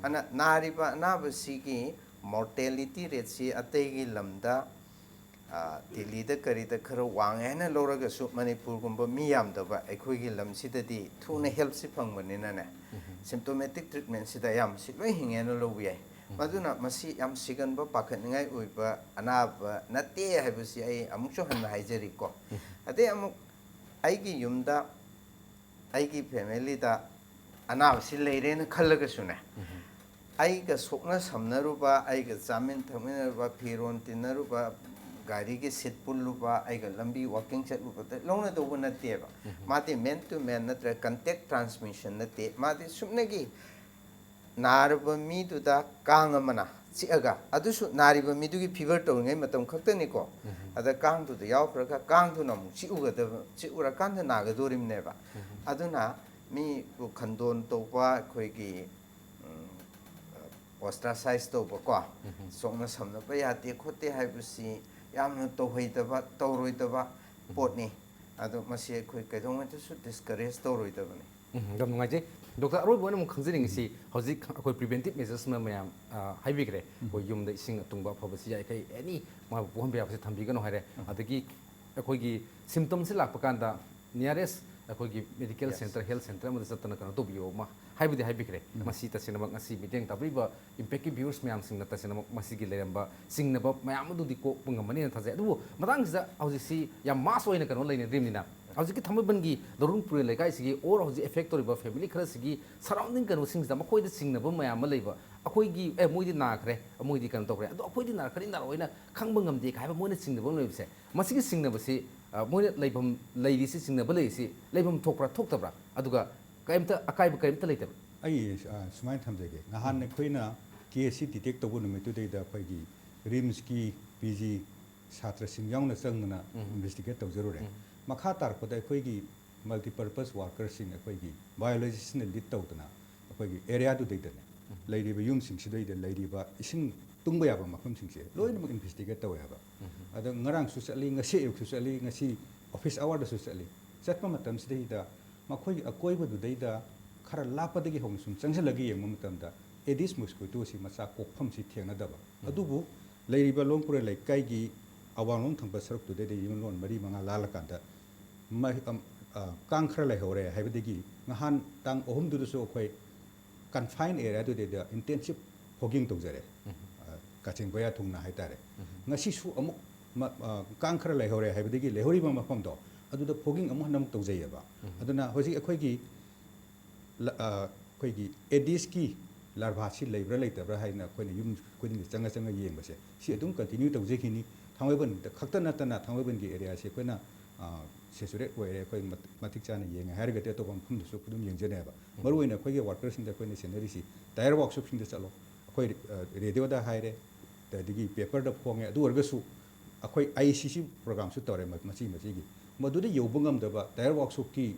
ꯑꯗꯨꯅ ꯅꯥꯔꯤꯕ ꯑꯅꯥꯕꯁꯤꯒꯤ ꯃꯣꯔꯇꯦꯂꯤꯇꯤ ꯔꯦꯠꯁꯤ ꯑꯇꯩꯒꯤ ꯂꯝꯗ ꯗꯤꯜꯂꯤꯗ ꯀꯔꯤꯗ ꯈꯔ ꯋꯥꯡꯉꯦ ꯍꯥꯏꯅ ꯂꯧꯔꯒꯁꯨ ꯃꯅꯤꯄꯨꯔꯒꯨꯝꯕ ꯃꯤ ꯌꯥꯝꯗꯕ ꯑꯩꯈꯣꯏꯒꯤ ꯂꯝꯁꯤꯗꯗꯤ ꯊꯨꯅ ꯍꯦꯜꯞꯁꯤ ꯐꯪꯕꯅꯤꯅꯅꯦ, ꯁꯤꯝꯇꯣꯃꯦꯇꯤꯛ ꯇ꯭ꯔꯤꯠꯃꯦꯟꯁꯤꯗ ꯑꯌꯥꯝꯕꯁꯤ ꯂꯣꯏ ꯍꯤꯡꯉꯦꯅ ꯂꯧꯕ ꯌꯥꯏ꯫ ꯃꯗꯨꯅ ꯃꯁꯤ ꯌꯥꯝ ꯁꯤꯒꯟꯕ ꯄꯥꯈꯠꯅꯤꯡꯉꯥꯏ ꯑꯣꯏꯕ ꯑꯅꯥꯕ ꯅꯠꯇꯦ ꯍꯥꯏꯕꯁꯤ ꯑꯩ ꯑꯃꯨꯛꯁꯨ ꯍꯟꯅ ꯍꯥꯏꯖꯔꯤꯀꯣ꯫ ꯑꯗꯩ ꯑꯃꯨꯛ ꯑꯩꯒꯤ ꯌꯨꯝꯗ ꯑꯩꯒꯤ ꯐꯦꯃꯤꯂꯤꯗ ꯑꯅꯥꯕꯁꯤ ꯂꯩꯔꯦꯅ ꯈꯜꯂꯒꯁꯨꯅꯦ, ꯑꯩꯒ ꯁꯣꯛꯅ ꯁꯝꯅꯔꯨꯕ, ꯑꯩꯒ ꯆꯥꯃꯤꯟ ꯊꯛꯃꯤꯟꯅꯔꯨꯕ, ꯐꯤꯔꯣꯟ ꯇꯤꯟꯅꯔꯨꯕ, ꯒꯥꯔꯤꯒꯤ ꯁꯤꯠ ꯄꯨꯜꯂꯨꯕ, ꯑꯩꯒ ꯂꯝꯕꯤ ꯋꯥꯀꯤꯡ ꯆꯠꯂꯨꯕꯗ ꯂꯧꯅꯗꯧꯕ ꯅꯠꯇꯦꯕ꯫ ꯃꯥꯗꯤ ꯃꯦꯟ ꯇꯨ ꯃꯦꯟ ꯅꯠꯇ꯭ꯔꯒ ꯀꯟꯇꯦꯛ ꯇ꯭ꯔꯥꯟꯁꯃꯤꯁꯟ ꯅꯠꯇꯦ꯫ ꯃꯥꯗꯤ ꯁꯨꯞꯅꯒꯤ ꯅꯥꯔꯕ ꯃꯤꯗꯨꯗ ꯀꯥꯡ ꯑꯃꯅ ꯆꯤꯛꯑꯒ, ꯑꯗꯨꯁꯨ ꯅꯥꯔꯤꯕ ꯃꯤꯗꯨꯒꯤ ꯐꯤꯚꯔ ꯇꯧꯔꯤꯉꯩ ꯃꯇꯝ ꯈꯛꯇꯅꯤꯀꯣ꯫ ꯑꯗ ꯀꯥꯡꯗꯨꯗ ꯌꯥꯎꯈ꯭ꯔꯒ ꯀꯥꯡꯗꯨꯅ ꯑꯃꯨꯛ ꯆꯤꯛꯎꯒꯗꯕ, ꯆꯤꯛꯎꯔꯀꯥꯟꯗ ꯅꯥꯒꯗꯣꯔꯤꯕꯅꯦꯕ꯫ ꯑꯗꯨꯅ ꯃꯤ ꯈꯟꯗꯣꯟ ꯇꯧꯕ, ꯑꯩꯈꯣꯏꯒꯤ ꯑꯣꯁꯇ꯭ꯔꯥꯁꯥꯏꯁ ꯇꯧꯕꯀꯣ, ꯁꯣꯛꯅ ꯁꯝꯅꯕ ꯌꯥꯗꯦ ꯈꯣꯠꯇꯦ ꯍꯥꯏꯕꯁꯤ ꯌꯥꯝꯅ ꯇꯧꯍꯩꯗꯕ, ꯇꯧꯔꯣꯏꯗꯕ ꯄꯣꯠꯅꯤ꯫ ꯑꯗꯣ ꯃꯁꯤ ꯑꯩꯈꯣꯏ ꯀꯩꯗꯧꯉꯩꯗꯁꯨ ꯗꯤꯁꯀꯔꯦꯖ ꯇꯧꯔꯣꯏꯗꯕꯅꯤ꯫ ꯎꯝ, ꯌꯥꯝ ꯅꯨꯡꯉꯥꯏꯖꯩ꯫ ꯗꯣꯛꯇꯔ, ꯑꯔꯣꯏꯕ ꯑꯣꯏꯅ ꯑꯃꯨꯛ ꯈꯪꯖꯅꯤꯡꯉꯤꯁꯤ, ꯍꯧꯖꯤꯛ ꯑꯩꯈꯣꯏ ꯄ꯭ꯔꯤꯚꯦꯟꯇꯤꯞ ꯃꯦꯖꯔꯁ ꯑꯃ ꯃꯌꯥꯝ ꯑ, ꯍꯥꯏꯕꯤꯈ꯭ꯔꯦ꯫ ꯑꯩꯈꯣꯏ ꯌꯨꯝꯗ ꯏꯁꯤꯡ ꯑꯇꯨꯡꯕ ꯑꯐꯕꯁꯤ ꯌꯥꯔꯤꯈꯩ ꯑꯦꯅꯤ ꯃꯥꯕꯨ ꯄꯣꯛꯍꯟꯕ ꯌꯥꯕꯁꯤ ꯊꯝꯕꯤꯒꯅꯨ ꯍꯥꯏꯔꯦ꯫ ꯑꯗꯒꯤ ꯑꯩꯈꯣꯏꯒꯤ ꯁꯤꯝꯇꯝꯁꯤ ꯂꯥꯛꯄ ꯀꯥꯟꯗ ꯅꯤꯌꯔꯦꯁ ꯑꯩꯈꯣꯏꯒꯤ ꯃꯦꯗꯤꯀꯦꯜ ꯁꯦꯟꯇꯔ, ꯍꯦꯜꯊ ꯁꯦꯟꯇꯔ ꯑꯃꯗ ꯆꯠꯇꯅ ꯀꯩꯅꯣ ꯇꯧꯕꯤꯌꯣ ꯑꯃ ꯍꯥꯏꯕꯗꯤ ꯍꯥꯏꯕꯤꯈ꯭ꯔꯦ꯫ ꯃꯁꯤ ꯇꯁꯦꯡꯅꯃꯛ ꯉꯁꯤ ꯃꯤꯠꯌꯦꯡ ꯇꯥꯕꯤꯔꯤꯕ ꯏꯝꯄꯦꯛꯀꯤ ꯚ꯭ꯌꯨꯋꯔꯁ ꯃꯌꯥꯝꯁꯤꯡꯅ ꯇꯁꯦꯡꯅꯃꯛ ꯃꯁꯤꯒꯤ ꯂꯩꯔꯝꯕ ꯆꯤꯡꯅꯕ ꯃꯌꯥꯝ ꯑꯗꯨꯗꯤ ꯀꯣꯛꯄ ꯉꯝꯃꯅꯤꯅ ꯊꯥꯖꯩ꯫ ꯑꯗꯨꯕꯨ ꯃꯇꯥꯡꯁꯤꯗ ꯍꯧꯖꯤꯛꯁꯤ ꯌꯥꯝ ꯃꯥꯁ ꯑꯣꯏꯅ ꯀꯩꯅꯣ ꯂꯩꯅꯗ꯭ꯔꯤꯕꯅꯤꯅ, ꯍꯧꯖꯤꯛꯀꯤ ꯊꯥꯡꯃꯩꯕꯟꯒꯤ ꯂꯧꯔꯨꯡ ꯄꯨꯔꯦꯜ ꯂꯩꯀꯥꯏꯁꯤꯒꯤ ꯑꯣꯔ ꯍꯧꯖꯤꯛ ꯑꯦꯐꯦꯛ ꯇꯧꯔꯤꯕ ꯐꯦꯃꯤꯂꯤ ꯈꯔꯁꯤꯒꯤ ꯁꯔꯥꯎꯟꯗꯤꯡ ꯀꯩꯅꯣꯁꯤꯡꯁꯤꯗ ꯃꯈꯣꯏꯗ ꯆꯤꯡꯅꯕ ꯃꯌꯥꯝ ꯑꯃ ꯂꯩꯕ, ꯑꯩꯈꯣꯏꯒꯤ, "ꯑꯦ, ꯃꯣꯏꯗꯤ ꯅꯥꯈ꯭ꯔꯦ, ꯃꯣꯏꯗꯤ ꯀꯩꯅꯣ ꯇꯧꯈ꯭ꯔꯦ, ꯑꯗꯣ ꯑꯩꯈꯣꯏꯗꯤ ꯅꯥꯔꯛꯀꯅꯤ ꯅꯥꯔꯛꯑꯣꯏꯅ ꯈꯪꯕ ꯉꯝꯗꯦ" ꯍꯥꯏꯕ ꯃꯣꯏꯅ ꯆꯤꯡꯅꯕ ꯑꯃ ꯂꯩꯕꯁꯦ, ꯃꯁꯤꯒꯤ ꯆꯤꯡꯅꯕꯁꯤ, ꯑ, ꯃꯣꯏꯅ ꯂꯩꯐꯝ ꯂꯩꯔꯤꯁꯤ, ꯆꯤꯡꯅꯕ ꯂꯩꯔꯤꯁꯤ ꯂꯩꯐꯝ ꯊꯣꯛꯄ꯭ꯔꯥ ꯊꯣꯛꯇꯕ꯭ꯔꯥ, ꯑꯗꯨꯒ ꯀꯔꯤꯝꯇ ꯑꯀꯥꯏꯕ ꯀꯔꯤꯝꯇ ꯂꯩꯇꯕ꯭ꯔꯥ? ꯑꯩ, ꯑ, ꯁꯨꯃꯥꯏꯅ ꯊꯝꯖꯒꯦ, ꯅꯍꯥꯟ ꯑꯩꯈꯣꯏꯅ ꯀꯦꯁꯁꯤ ꯗꯤꯇꯦꯛ ꯇꯧꯕ ꯅꯨꯃꯤꯠꯇꯨꯗꯩꯗ ꯑꯩꯈꯣꯏꯒꯤ ꯔꯤꯝꯁꯀꯤ ꯄꯤ ꯖꯤ ꯁꯥꯇ꯭ꯔꯁꯤꯡ ꯌꯥꯎꯅ ꯆꯪꯗꯅ ꯏꯟꯚꯦꯁꯇꯤꯒꯦꯠ ꯇꯧꯖꯔꯨꯔꯦ꯫ ꯃꯈꯥ ꯇꯥꯔꯛꯄꯗ ꯑꯩꯈꯣꯏꯒꯤ ꯃꯜꯇꯤꯄꯔꯄꯁ ꯋꯥꯔꯀꯔꯁꯤꯡ, ꯑꯩꯈꯣꯏꯒꯤ ꯕꯥꯏꯑꯣꯂꯣꯖꯤꯁꯅ ꯂꯤꯗ ꯇꯧꯗꯅ ꯑꯩꯈꯣꯏꯒꯤ ꯑꯦꯔꯤꯌꯥꯗꯨꯗꯩꯗꯅꯦ, ꯂꯩꯔꯤꯕ ꯌꯨꯝꯁꯤꯡꯁꯤꯗꯩꯗ ꯂꯩꯔꯤꯕ ꯏꯁꯤꯡ ꯇꯨꯡꯕ ꯌꯥꯕ ꯃꯐꯝꯁꯤꯡꯁꯦ ꯂꯣꯏꯅꯃꯛ ꯏꯟꯚꯦꯁꯇꯤꯒꯦꯠ ꯇꯧꯋꯦ ꯍꯥꯏꯕ꯫ ꯑꯗꯣ ꯉꯔꯥꯡꯁꯨ ꯆꯠꯂꯤ, ꯉꯁꯤ ꯑꯌꯨꯛꯁꯨ ꯆꯠꯂꯤ, ꯉꯁꯤ ꯑꯣꯐꯤꯁ ꯑꯋꯥꯔꯗꯁꯨ ꯆꯠꯂꯤ꯫ ꯆꯠꯄ ꯃꯇꯝꯁꯤꯗꯩꯗ ꯃꯈꯣꯏꯒꯤ ꯑꯀꯣꯏꯕꯗꯨꯗꯩꯗ ꯈꯔ ꯂꯥꯞꯄꯗꯒꯤ ꯍꯧꯅ ꯁꯨꯝ ꯆꯪꯁꯤꯜꯂꯒ ꯌꯦꯡꯕ ꯃꯇꯝꯗ ꯑꯦꯗꯤꯁ ꯃꯣꯁꯀꯤꯇꯣꯁꯤ ꯃꯆꯥ ꯀꯣꯛꯐꯝꯁꯤ ꯊꯦꯡꯅꯗꯕ꯫ ꯑꯗꯨꯕꯨ ꯂꯩꯔꯤꯕ ꯂꯣꯡꯄꯨꯔꯦ ꯂꯩꯀꯥꯏꯒꯤ ꯑꯋꯥꯡꯂꯣꯝ ꯊꯪꯕ ꯁꯔꯨꯛꯇꯨꯗꯩꯗ ꯌꯨꯝꯂꯣꯟ ꯃꯔꯤ ꯃꯉꯥ ꯂꯥꯜꯂꯀꯥꯟꯗ ꯃ-, ꯑꯝ, ꯑ, ꯀꯥꯡ ꯈꯔ ꯂꯩꯍꯧꯔꯦ ꯍꯥꯏꯕꯗꯒꯤ ꯉꯍꯥꯟ ꯇꯥꯡ ꯑꯍꯨꯝꯗꯨꯗꯁꯨ ꯑꯩꯈꯣꯏ ꯀꯟꯐꯥꯏꯟ ꯑꯦꯔꯤꯌꯥꯗꯨꯗꯩꯗ ꯏꯟꯇꯦꯟꯁꯤꯞ ꯐꯣꯒꯤꯡ ꯇꯧꯖꯔꯦ꯫ ꯑ, ꯀꯥꯆꯤꯟ ꯀꯣꯌꯥ ꯊꯨꯡꯅ ꯍꯥꯏꯇꯥꯔꯦ꯫ ꯉꯁꯤꯁꯨ ꯑꯃꯨꯛ ꯃ-, ꯑ, ꯀꯥꯡ ꯈꯔ ꯂꯩꯍꯧꯔꯦ ꯍꯥꯏꯕꯗꯒꯤ ꯂꯩꯍꯧꯔꯤꯕ ꯃꯐꯝꯗꯣ ꯑꯗꯨꯗ ꯐꯣꯒꯤꯡ ꯑꯃꯨꯛ ꯍꯟꯅ ꯑꯃꯨꯛ ꯇꯧꯖꯩꯑꯕ꯫ ꯑꯗꯨꯅ ꯍꯧꯖꯤꯛ ꯑꯩꯈꯣꯏꯒꯤ ꯂ-, ꯑ, ꯑꯩꯈꯣꯏꯒꯤ ꯑꯦꯗꯤꯁꯀꯤ ꯂꯥꯔꯚꯥꯁꯤ ꯂꯩꯕ꯭ꯔꯥ ꯂꯩꯇꯕ꯭ꯔꯥ ꯍꯥꯏꯅ ꯑꯩꯈꯣꯏꯅ ꯌꯨꯝ ꯈꯨꯗꯤꯡꯒꯤ ꯆꯪꯉ ꯆꯪꯉ ꯌꯦꯡꯕꯁꯦ ꯁꯤ ꯑꯗꯨꯝ ꯀꯟꯇꯤꯅ꯭ꯌꯨ ꯇꯧꯖꯈꯤꯅꯤ꯫ ꯊꯥꯡꯃꯩꯕꯟꯗ ꯈꯛꯇ ꯅꯠꯇꯅ ꯊꯥꯡꯃꯩꯕꯟꯒꯤ ꯑꯦꯔꯤꯌꯥꯁꯤ ꯑꯩꯈꯣꯏꯅ, ꯑ, ꯁꯦꯆꯨꯔꯦꯠ ꯑꯣꯏꯔꯦ, ꯑꯩꯈꯣꯏ ꯃꯠ-, ꯃꯇꯤꯛ ꯆꯥꯅ ꯌꯦꯡꯉꯦ ꯍꯥꯏꯔꯒꯗꯤ ꯑꯇꯣꯞꯄ ꯃꯐꯝꯗꯁꯨ ꯑꯗꯨꯝ ꯌꯦꯡꯖꯅꯦꯕ꯫ ꯃꯔꯨꯑꯣꯏꯅ ꯑꯩꯈꯣꯏꯒꯤ ꯋꯥꯔꯀꯔꯁꯤꯡꯗ ꯑꯩꯈꯣꯏꯅ ꯁꯤꯟꯅꯔꯤꯁꯤ ꯇꯥꯏꯌꯔ ꯋꯥꯛꯁꯣꯞꯁꯤꯡꯗ ꯆꯠꯂꯣ, ꯑꯩꯈꯣꯏ, ꯑ, ꯔꯦꯗꯤꯑꯣꯗ ꯍꯥꯏꯔꯦ, ꯑꯗꯒꯤ ꯄꯦꯄꯔꯗ ꯐꯣꯡꯉꯦ, ꯑꯗꯨ ꯑꯣꯏꯔꯒꯁꯨ ꯑꯩꯈꯣꯏ ꯑꯥꯏ ꯁꯤ ꯁꯤ ꯄ꯭ꯔꯣꯒ꯭ꯔꯥꯝꯁꯨ ꯇꯧꯔꯦ ꯃ-, ꯃꯆꯤ ꯃꯆꯤꯒꯤ꯫ ꯃꯗꯨꯗ ꯌꯧꯕ ꯉꯝꯗꯕ ꯇꯥꯏꯌꯔ ꯋꯥꯛꯁꯣꯞꯀꯤ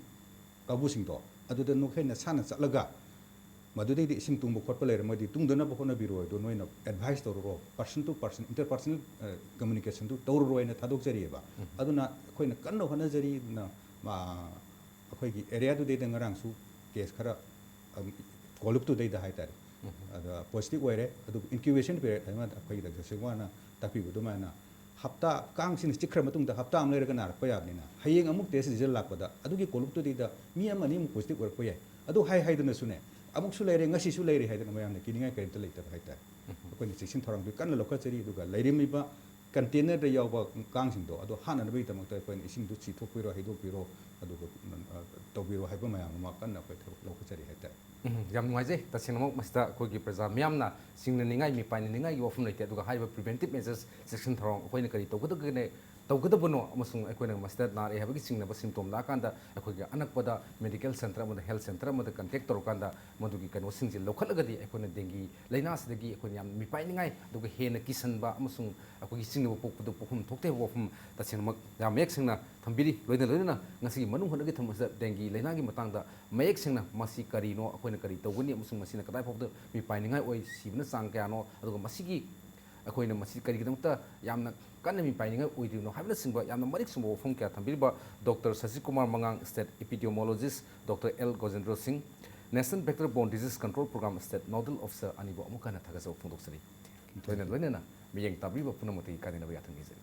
ꯀꯥꯡꯕꯨꯁꯤꯡꯗꯣ ꯑꯗꯨꯗ ꯅꯈꯣꯏ ꯅꯁꯥꯅ ꯆꯠꯂꯒ ꯃꯗꯨꯗꯩꯗ ꯏꯁꯤꯡ ꯇꯨꯡꯕ ꯈꯣꯠꯄ ꯂꯩꯔꯝꯃꯗꯤ ꯇꯨꯡꯗꯅꯕ ꯍꯣꯠꯅꯕꯤꯔꯣ, ꯑꯗꯣ ꯅꯣꯏꯅ ꯑꯦꯗꯚꯥꯏꯁ ꯇꯧꯔꯨꯔꯣ, ꯄꯔꯁꯟ ꯇꯨ ꯄꯔꯁꯟ, ꯏꯟꯇꯔꯄꯔꯁꯅꯦꯜ, ꯑ, ꯀꯝꯃꯨꯅꯤꯀꯦꯁꯟꯗꯨ ꯇꯧꯔꯨꯔꯣ ꯍꯥꯏꯅ ꯊꯥꯗꯣꯛꯆꯔꯤꯑꯕ꯫ ꯑꯗꯨꯅ ꯑꯩꯈꯣꯏꯅ ꯀꯟꯅ ꯍꯣꯠꯅꯖꯔꯤ꯫ ꯑꯗꯨꯅ, ꯃꯥ, ꯑꯩꯈꯣꯏꯒꯤ ꯑꯦꯔꯤꯌꯥꯗꯨꯗꯩꯗ ꯉꯔꯥꯡꯁꯨ ꯀꯦꯁ ꯈꯔ ꯀꯣꯂꯨꯞꯇꯨꯗꯩꯗ ꯍꯥꯏꯇꯥꯔꯦ꯫ ꯑꯗ ꯄꯣꯖꯤꯇꯤꯚ ꯑꯣꯏꯔꯦ, ꯑꯗꯨꯕꯨ ꯏꯟꯀ꯭ꯌꯨꯕꯦꯁꯟ ꯄꯤꯔꯤꯌꯗ ꯍꯥꯏꯅ ꯑꯩꯈꯣꯏꯒꯤ ꯗꯥꯛꯇꯔ ꯁꯦꯡꯕꯥꯅ ꯇꯥꯛꯄꯤꯕ ꯑꯗꯨꯃꯥꯏꯅ ꯍꯞꯇꯥ, ꯀꯥꯡꯁꯤꯅ ꯆꯤꯛꯈ꯭ꯔ ꯃꯇꯨꯡꯗ ꯍꯞꯇꯥ ꯑꯃ ꯂꯩꯔꯒ ꯅꯥꯔꯛꯄ ꯌꯥꯕꯅꯤꯅ, ꯍꯌꯦꯡ ꯑꯃꯨꯛ ꯇꯦꯁ ꯔꯤꯖꯜ ꯂꯥꯛꯄꯗ ꯑꯗꯨꯒꯤ ꯀꯣꯂꯨꯞꯇꯨꯗꯩꯗ ꯃꯤ ꯑꯃ ꯑꯅꯤꯃꯨꯛ ꯄꯣꯖꯤꯇꯤꯚ ꯑꯣꯏꯔꯛꯄ ꯌꯥꯏ꯫ ꯑꯗꯨ ꯍꯥꯏ ꯍꯥꯏꯗꯨꯅꯁꯨꯅꯦ, ꯑꯃꯨꯛꯁꯨ ꯂꯩꯔꯦ, ꯉꯁꯤꯁꯨ ꯂꯩꯔꯦ ꯍꯥꯏꯗꯅ ꯃꯌꯥꯝꯅ ꯀꯤꯅꯤꯡꯉꯥꯏ ꯀꯔꯤꯝꯇ ꯂꯩꯇꯕ ꯍꯥꯏꯇꯥꯔꯦ꯫ ꯑꯩꯈꯣꯏꯅ ꯆꯦꯛꯁꯤꯟ ꯊꯧꯔꯥꯡꯗꯨ ꯀꯟꯅ ꯂꯧꯈꯠꯆꯔꯤ꯫ ꯑꯗꯨꯒ ꯂꯩꯔꯝꯃꯤꯕ ꯀꯟꯇꯦꯅꯔꯗ ꯌꯥꯎꯕ ꯀꯥꯡꯁꯤꯡꯗꯣ ꯑꯗꯨ ꯍꯥꯠꯅꯅꯕꯒꯤꯗꯃꯛꯇ ꯑꯩꯈꯣꯏꯅ ꯏꯁꯤꯡꯗꯨ ꯆꯤꯊꯣꯛꯄꯤꯔꯣ, ꯍꯩꯗꯣꯛꯄꯤꯔꯣ, ꯑꯗꯨꯒ ꯎꯝ, ꯑ, ꯇꯧꯕꯤꯔꯣ ꯍꯥꯏꯕ ꯃꯌꯥꯝ ꯑꯃ ꯀꯟꯅ ꯑꯩꯈꯣꯏ ꯊꯕꯛ ꯂꯧꯈꯠꯆꯔꯤ ꯍꯥꯏꯇꯥꯔꯦ꯫ ꯎꯝ, ꯌꯥꯝ ꯅꯨꯡꯉꯥꯏꯖꯩ꯫ ꯇꯁꯦꯡꯅꯃꯛ ꯃꯁꯤꯗ ꯑꯩꯈꯣꯏꯒꯤ ꯄ꯭ꯔꯖꯥ ꯃꯤꯌꯥꯝꯅ ꯆꯤꯡꯅꯅꯤꯡꯉꯥꯏ, ꯃꯤꯄꯥꯏꯅꯅꯤꯡꯉꯥꯏꯒꯤ ꯋꯥꯐꯝ ꯂꯩꯇꯦ꯫ ꯑꯗꯨꯒ ꯍꯥꯏꯔꯤꯕ ꯄ꯭ꯔꯤꯚꯦꯟꯇꯤꯞ ꯃꯦꯖꯔꯁ, ꯆꯦꯛꯁꯤꯟ ꯊꯧꯔꯥꯡ ꯑꯩꯈꯣꯏꯅ ꯀꯔꯤ ꯇꯧꯒꯗꯒꯦꯅꯦ, ꯇꯧꯒꯗꯕꯅꯣ, ꯑꯃꯁꯨꯡ ꯑꯩꯈꯣꯏꯅ ꯃꯁꯤꯗ ꯅꯥꯔꯛꯑꯦ ꯍꯥꯏꯕꯒꯤ ꯆꯤꯡꯅꯕ ꯁꯤꯝꯇꯣꯝ ꯂꯥꯛꯑꯀꯥꯟꯗ ꯑꯩꯈꯣꯏꯒꯤ ꯑꯅꯛꯄꯗ ꯃꯦꯗꯤꯀꯦꯜ ꯁꯦꯟꯇꯔ ꯑꯃꯗ, ꯍꯦꯜꯊ ꯁꯦꯟꯇꯔ ꯑꯃꯗ ꯀꯟꯇꯦꯛ ꯇꯧꯔꯀꯥꯟꯗ ꯃꯗꯨꯒꯤ ꯀꯩꯅꯣꯁꯤꯡꯁꯦ ꯂꯧꯈꯠꯂꯒꯗꯤ ꯑꯩꯈꯣꯏꯅ ꯗꯦꯡꯒꯤ ꯂꯥꯏꯅꯥꯁꯤꯗꯒꯤ ꯑꯩꯈꯣꯏꯅ ꯌꯥꯝ ꯃꯤꯄꯥꯏꯅꯤꯡꯉꯥꯏ, ꯑꯗꯨꯒ ꯍꯦꯟꯅ ꯀꯤꯁꯟꯕ ꯑꯃꯁꯨꯡ ꯑꯩꯈꯣꯏꯒꯤ ꯆꯤꯡꯅꯕ ꯄꯣꯛꯄꯗꯨ ꯄꯣꯛꯐꯝ ꯊꯣꯛꯇꯦ ꯍꯥꯏꯕ ꯋꯥꯐꯝ ꯇꯁꯦꯡꯅꯃꯛ ꯌꯥꯝ ꯃꯌꯦꯛ ꯁꯦꯡꯅ ꯊꯝꯕꯤꯔꯤ꯫ ꯂꯣꯏꯅ ꯂꯣꯏꯅꯅ ꯉꯁꯤꯒꯤ ꯃꯅꯨꯡ ꯍꯨꯠꯅꯒꯤ ꯊꯝꯕꯁꯤꯗ ꯗꯦꯡꯒꯤ ꯂꯥꯏꯅꯥꯒꯤ ꯃꯇꯥꯡꯗ ꯃꯌꯦꯛ ꯁꯦꯡꯅ ꯃꯁꯤ ꯀꯔꯤꯅꯣ, ꯑꯩꯈꯣꯏꯅ ꯀꯔꯤ ꯇꯧꯒꯅꯤ ꯑꯃꯁꯨꯡ ꯃꯁꯤꯅ ꯀꯗꯥꯏ ꯐꯥꯎꯕꯗ ꯃꯤꯄꯥꯏꯅꯤꯡꯉꯥꯏ ꯑꯣꯏ, ꯁꯤꯕꯅ ꯆꯥꯡ ꯀꯌꯥꯅꯣ, ꯑꯗꯨꯒ ꯃꯁꯤꯒꯤ ꯑꯩꯈꯣꯏꯅ ꯃꯁꯤ ꯀꯔꯤꯒꯤꯗꯃꯛꯇ ꯌꯥꯝꯅ ꯀꯟꯅ ꯃꯤꯄꯥꯏꯅꯤꯡꯉꯥꯏ ꯑꯣꯏꯗ꯭ꯔꯤꯕꯅꯣ ꯍꯥꯏꯕꯅꯆꯤꯡꯕ ꯌꯥꯝꯅ ꯃꯔꯤꯛ ꯆꯨꯝꯕ ꯋꯥꯐꯝ ꯀꯌꯥ ꯊꯝꯕꯤꯔꯤꯕ ꯗꯣꯛꯇꯔ ꯁꯁꯤꯀꯨꯃꯥꯔ ꯃꯉꯥꯡ, state epidemiologist, doctor L Gojendro Singh, national vector borne disease control program state nodal officer ꯑꯅꯤꯕꯨ ꯑꯃꯨꯛ ꯍꯟꯅ ꯊꯥꯒꯠꯆꯕ ꯐꯣꯡꯗꯣꯛꯆꯔꯤ꯫ ꯂꯣꯏꯅ ꯂꯣꯏꯅꯅ ꯃꯤꯠꯌꯦꯡ ꯇꯥꯕꯤꯔꯤꯕ ꯄꯨꯝꯅꯃꯛꯇꯒꯤ ꯀꯥꯏꯅꯅꯕ ꯌꯥꯊꯪ ꯅꯤꯖꯔꯤ꯫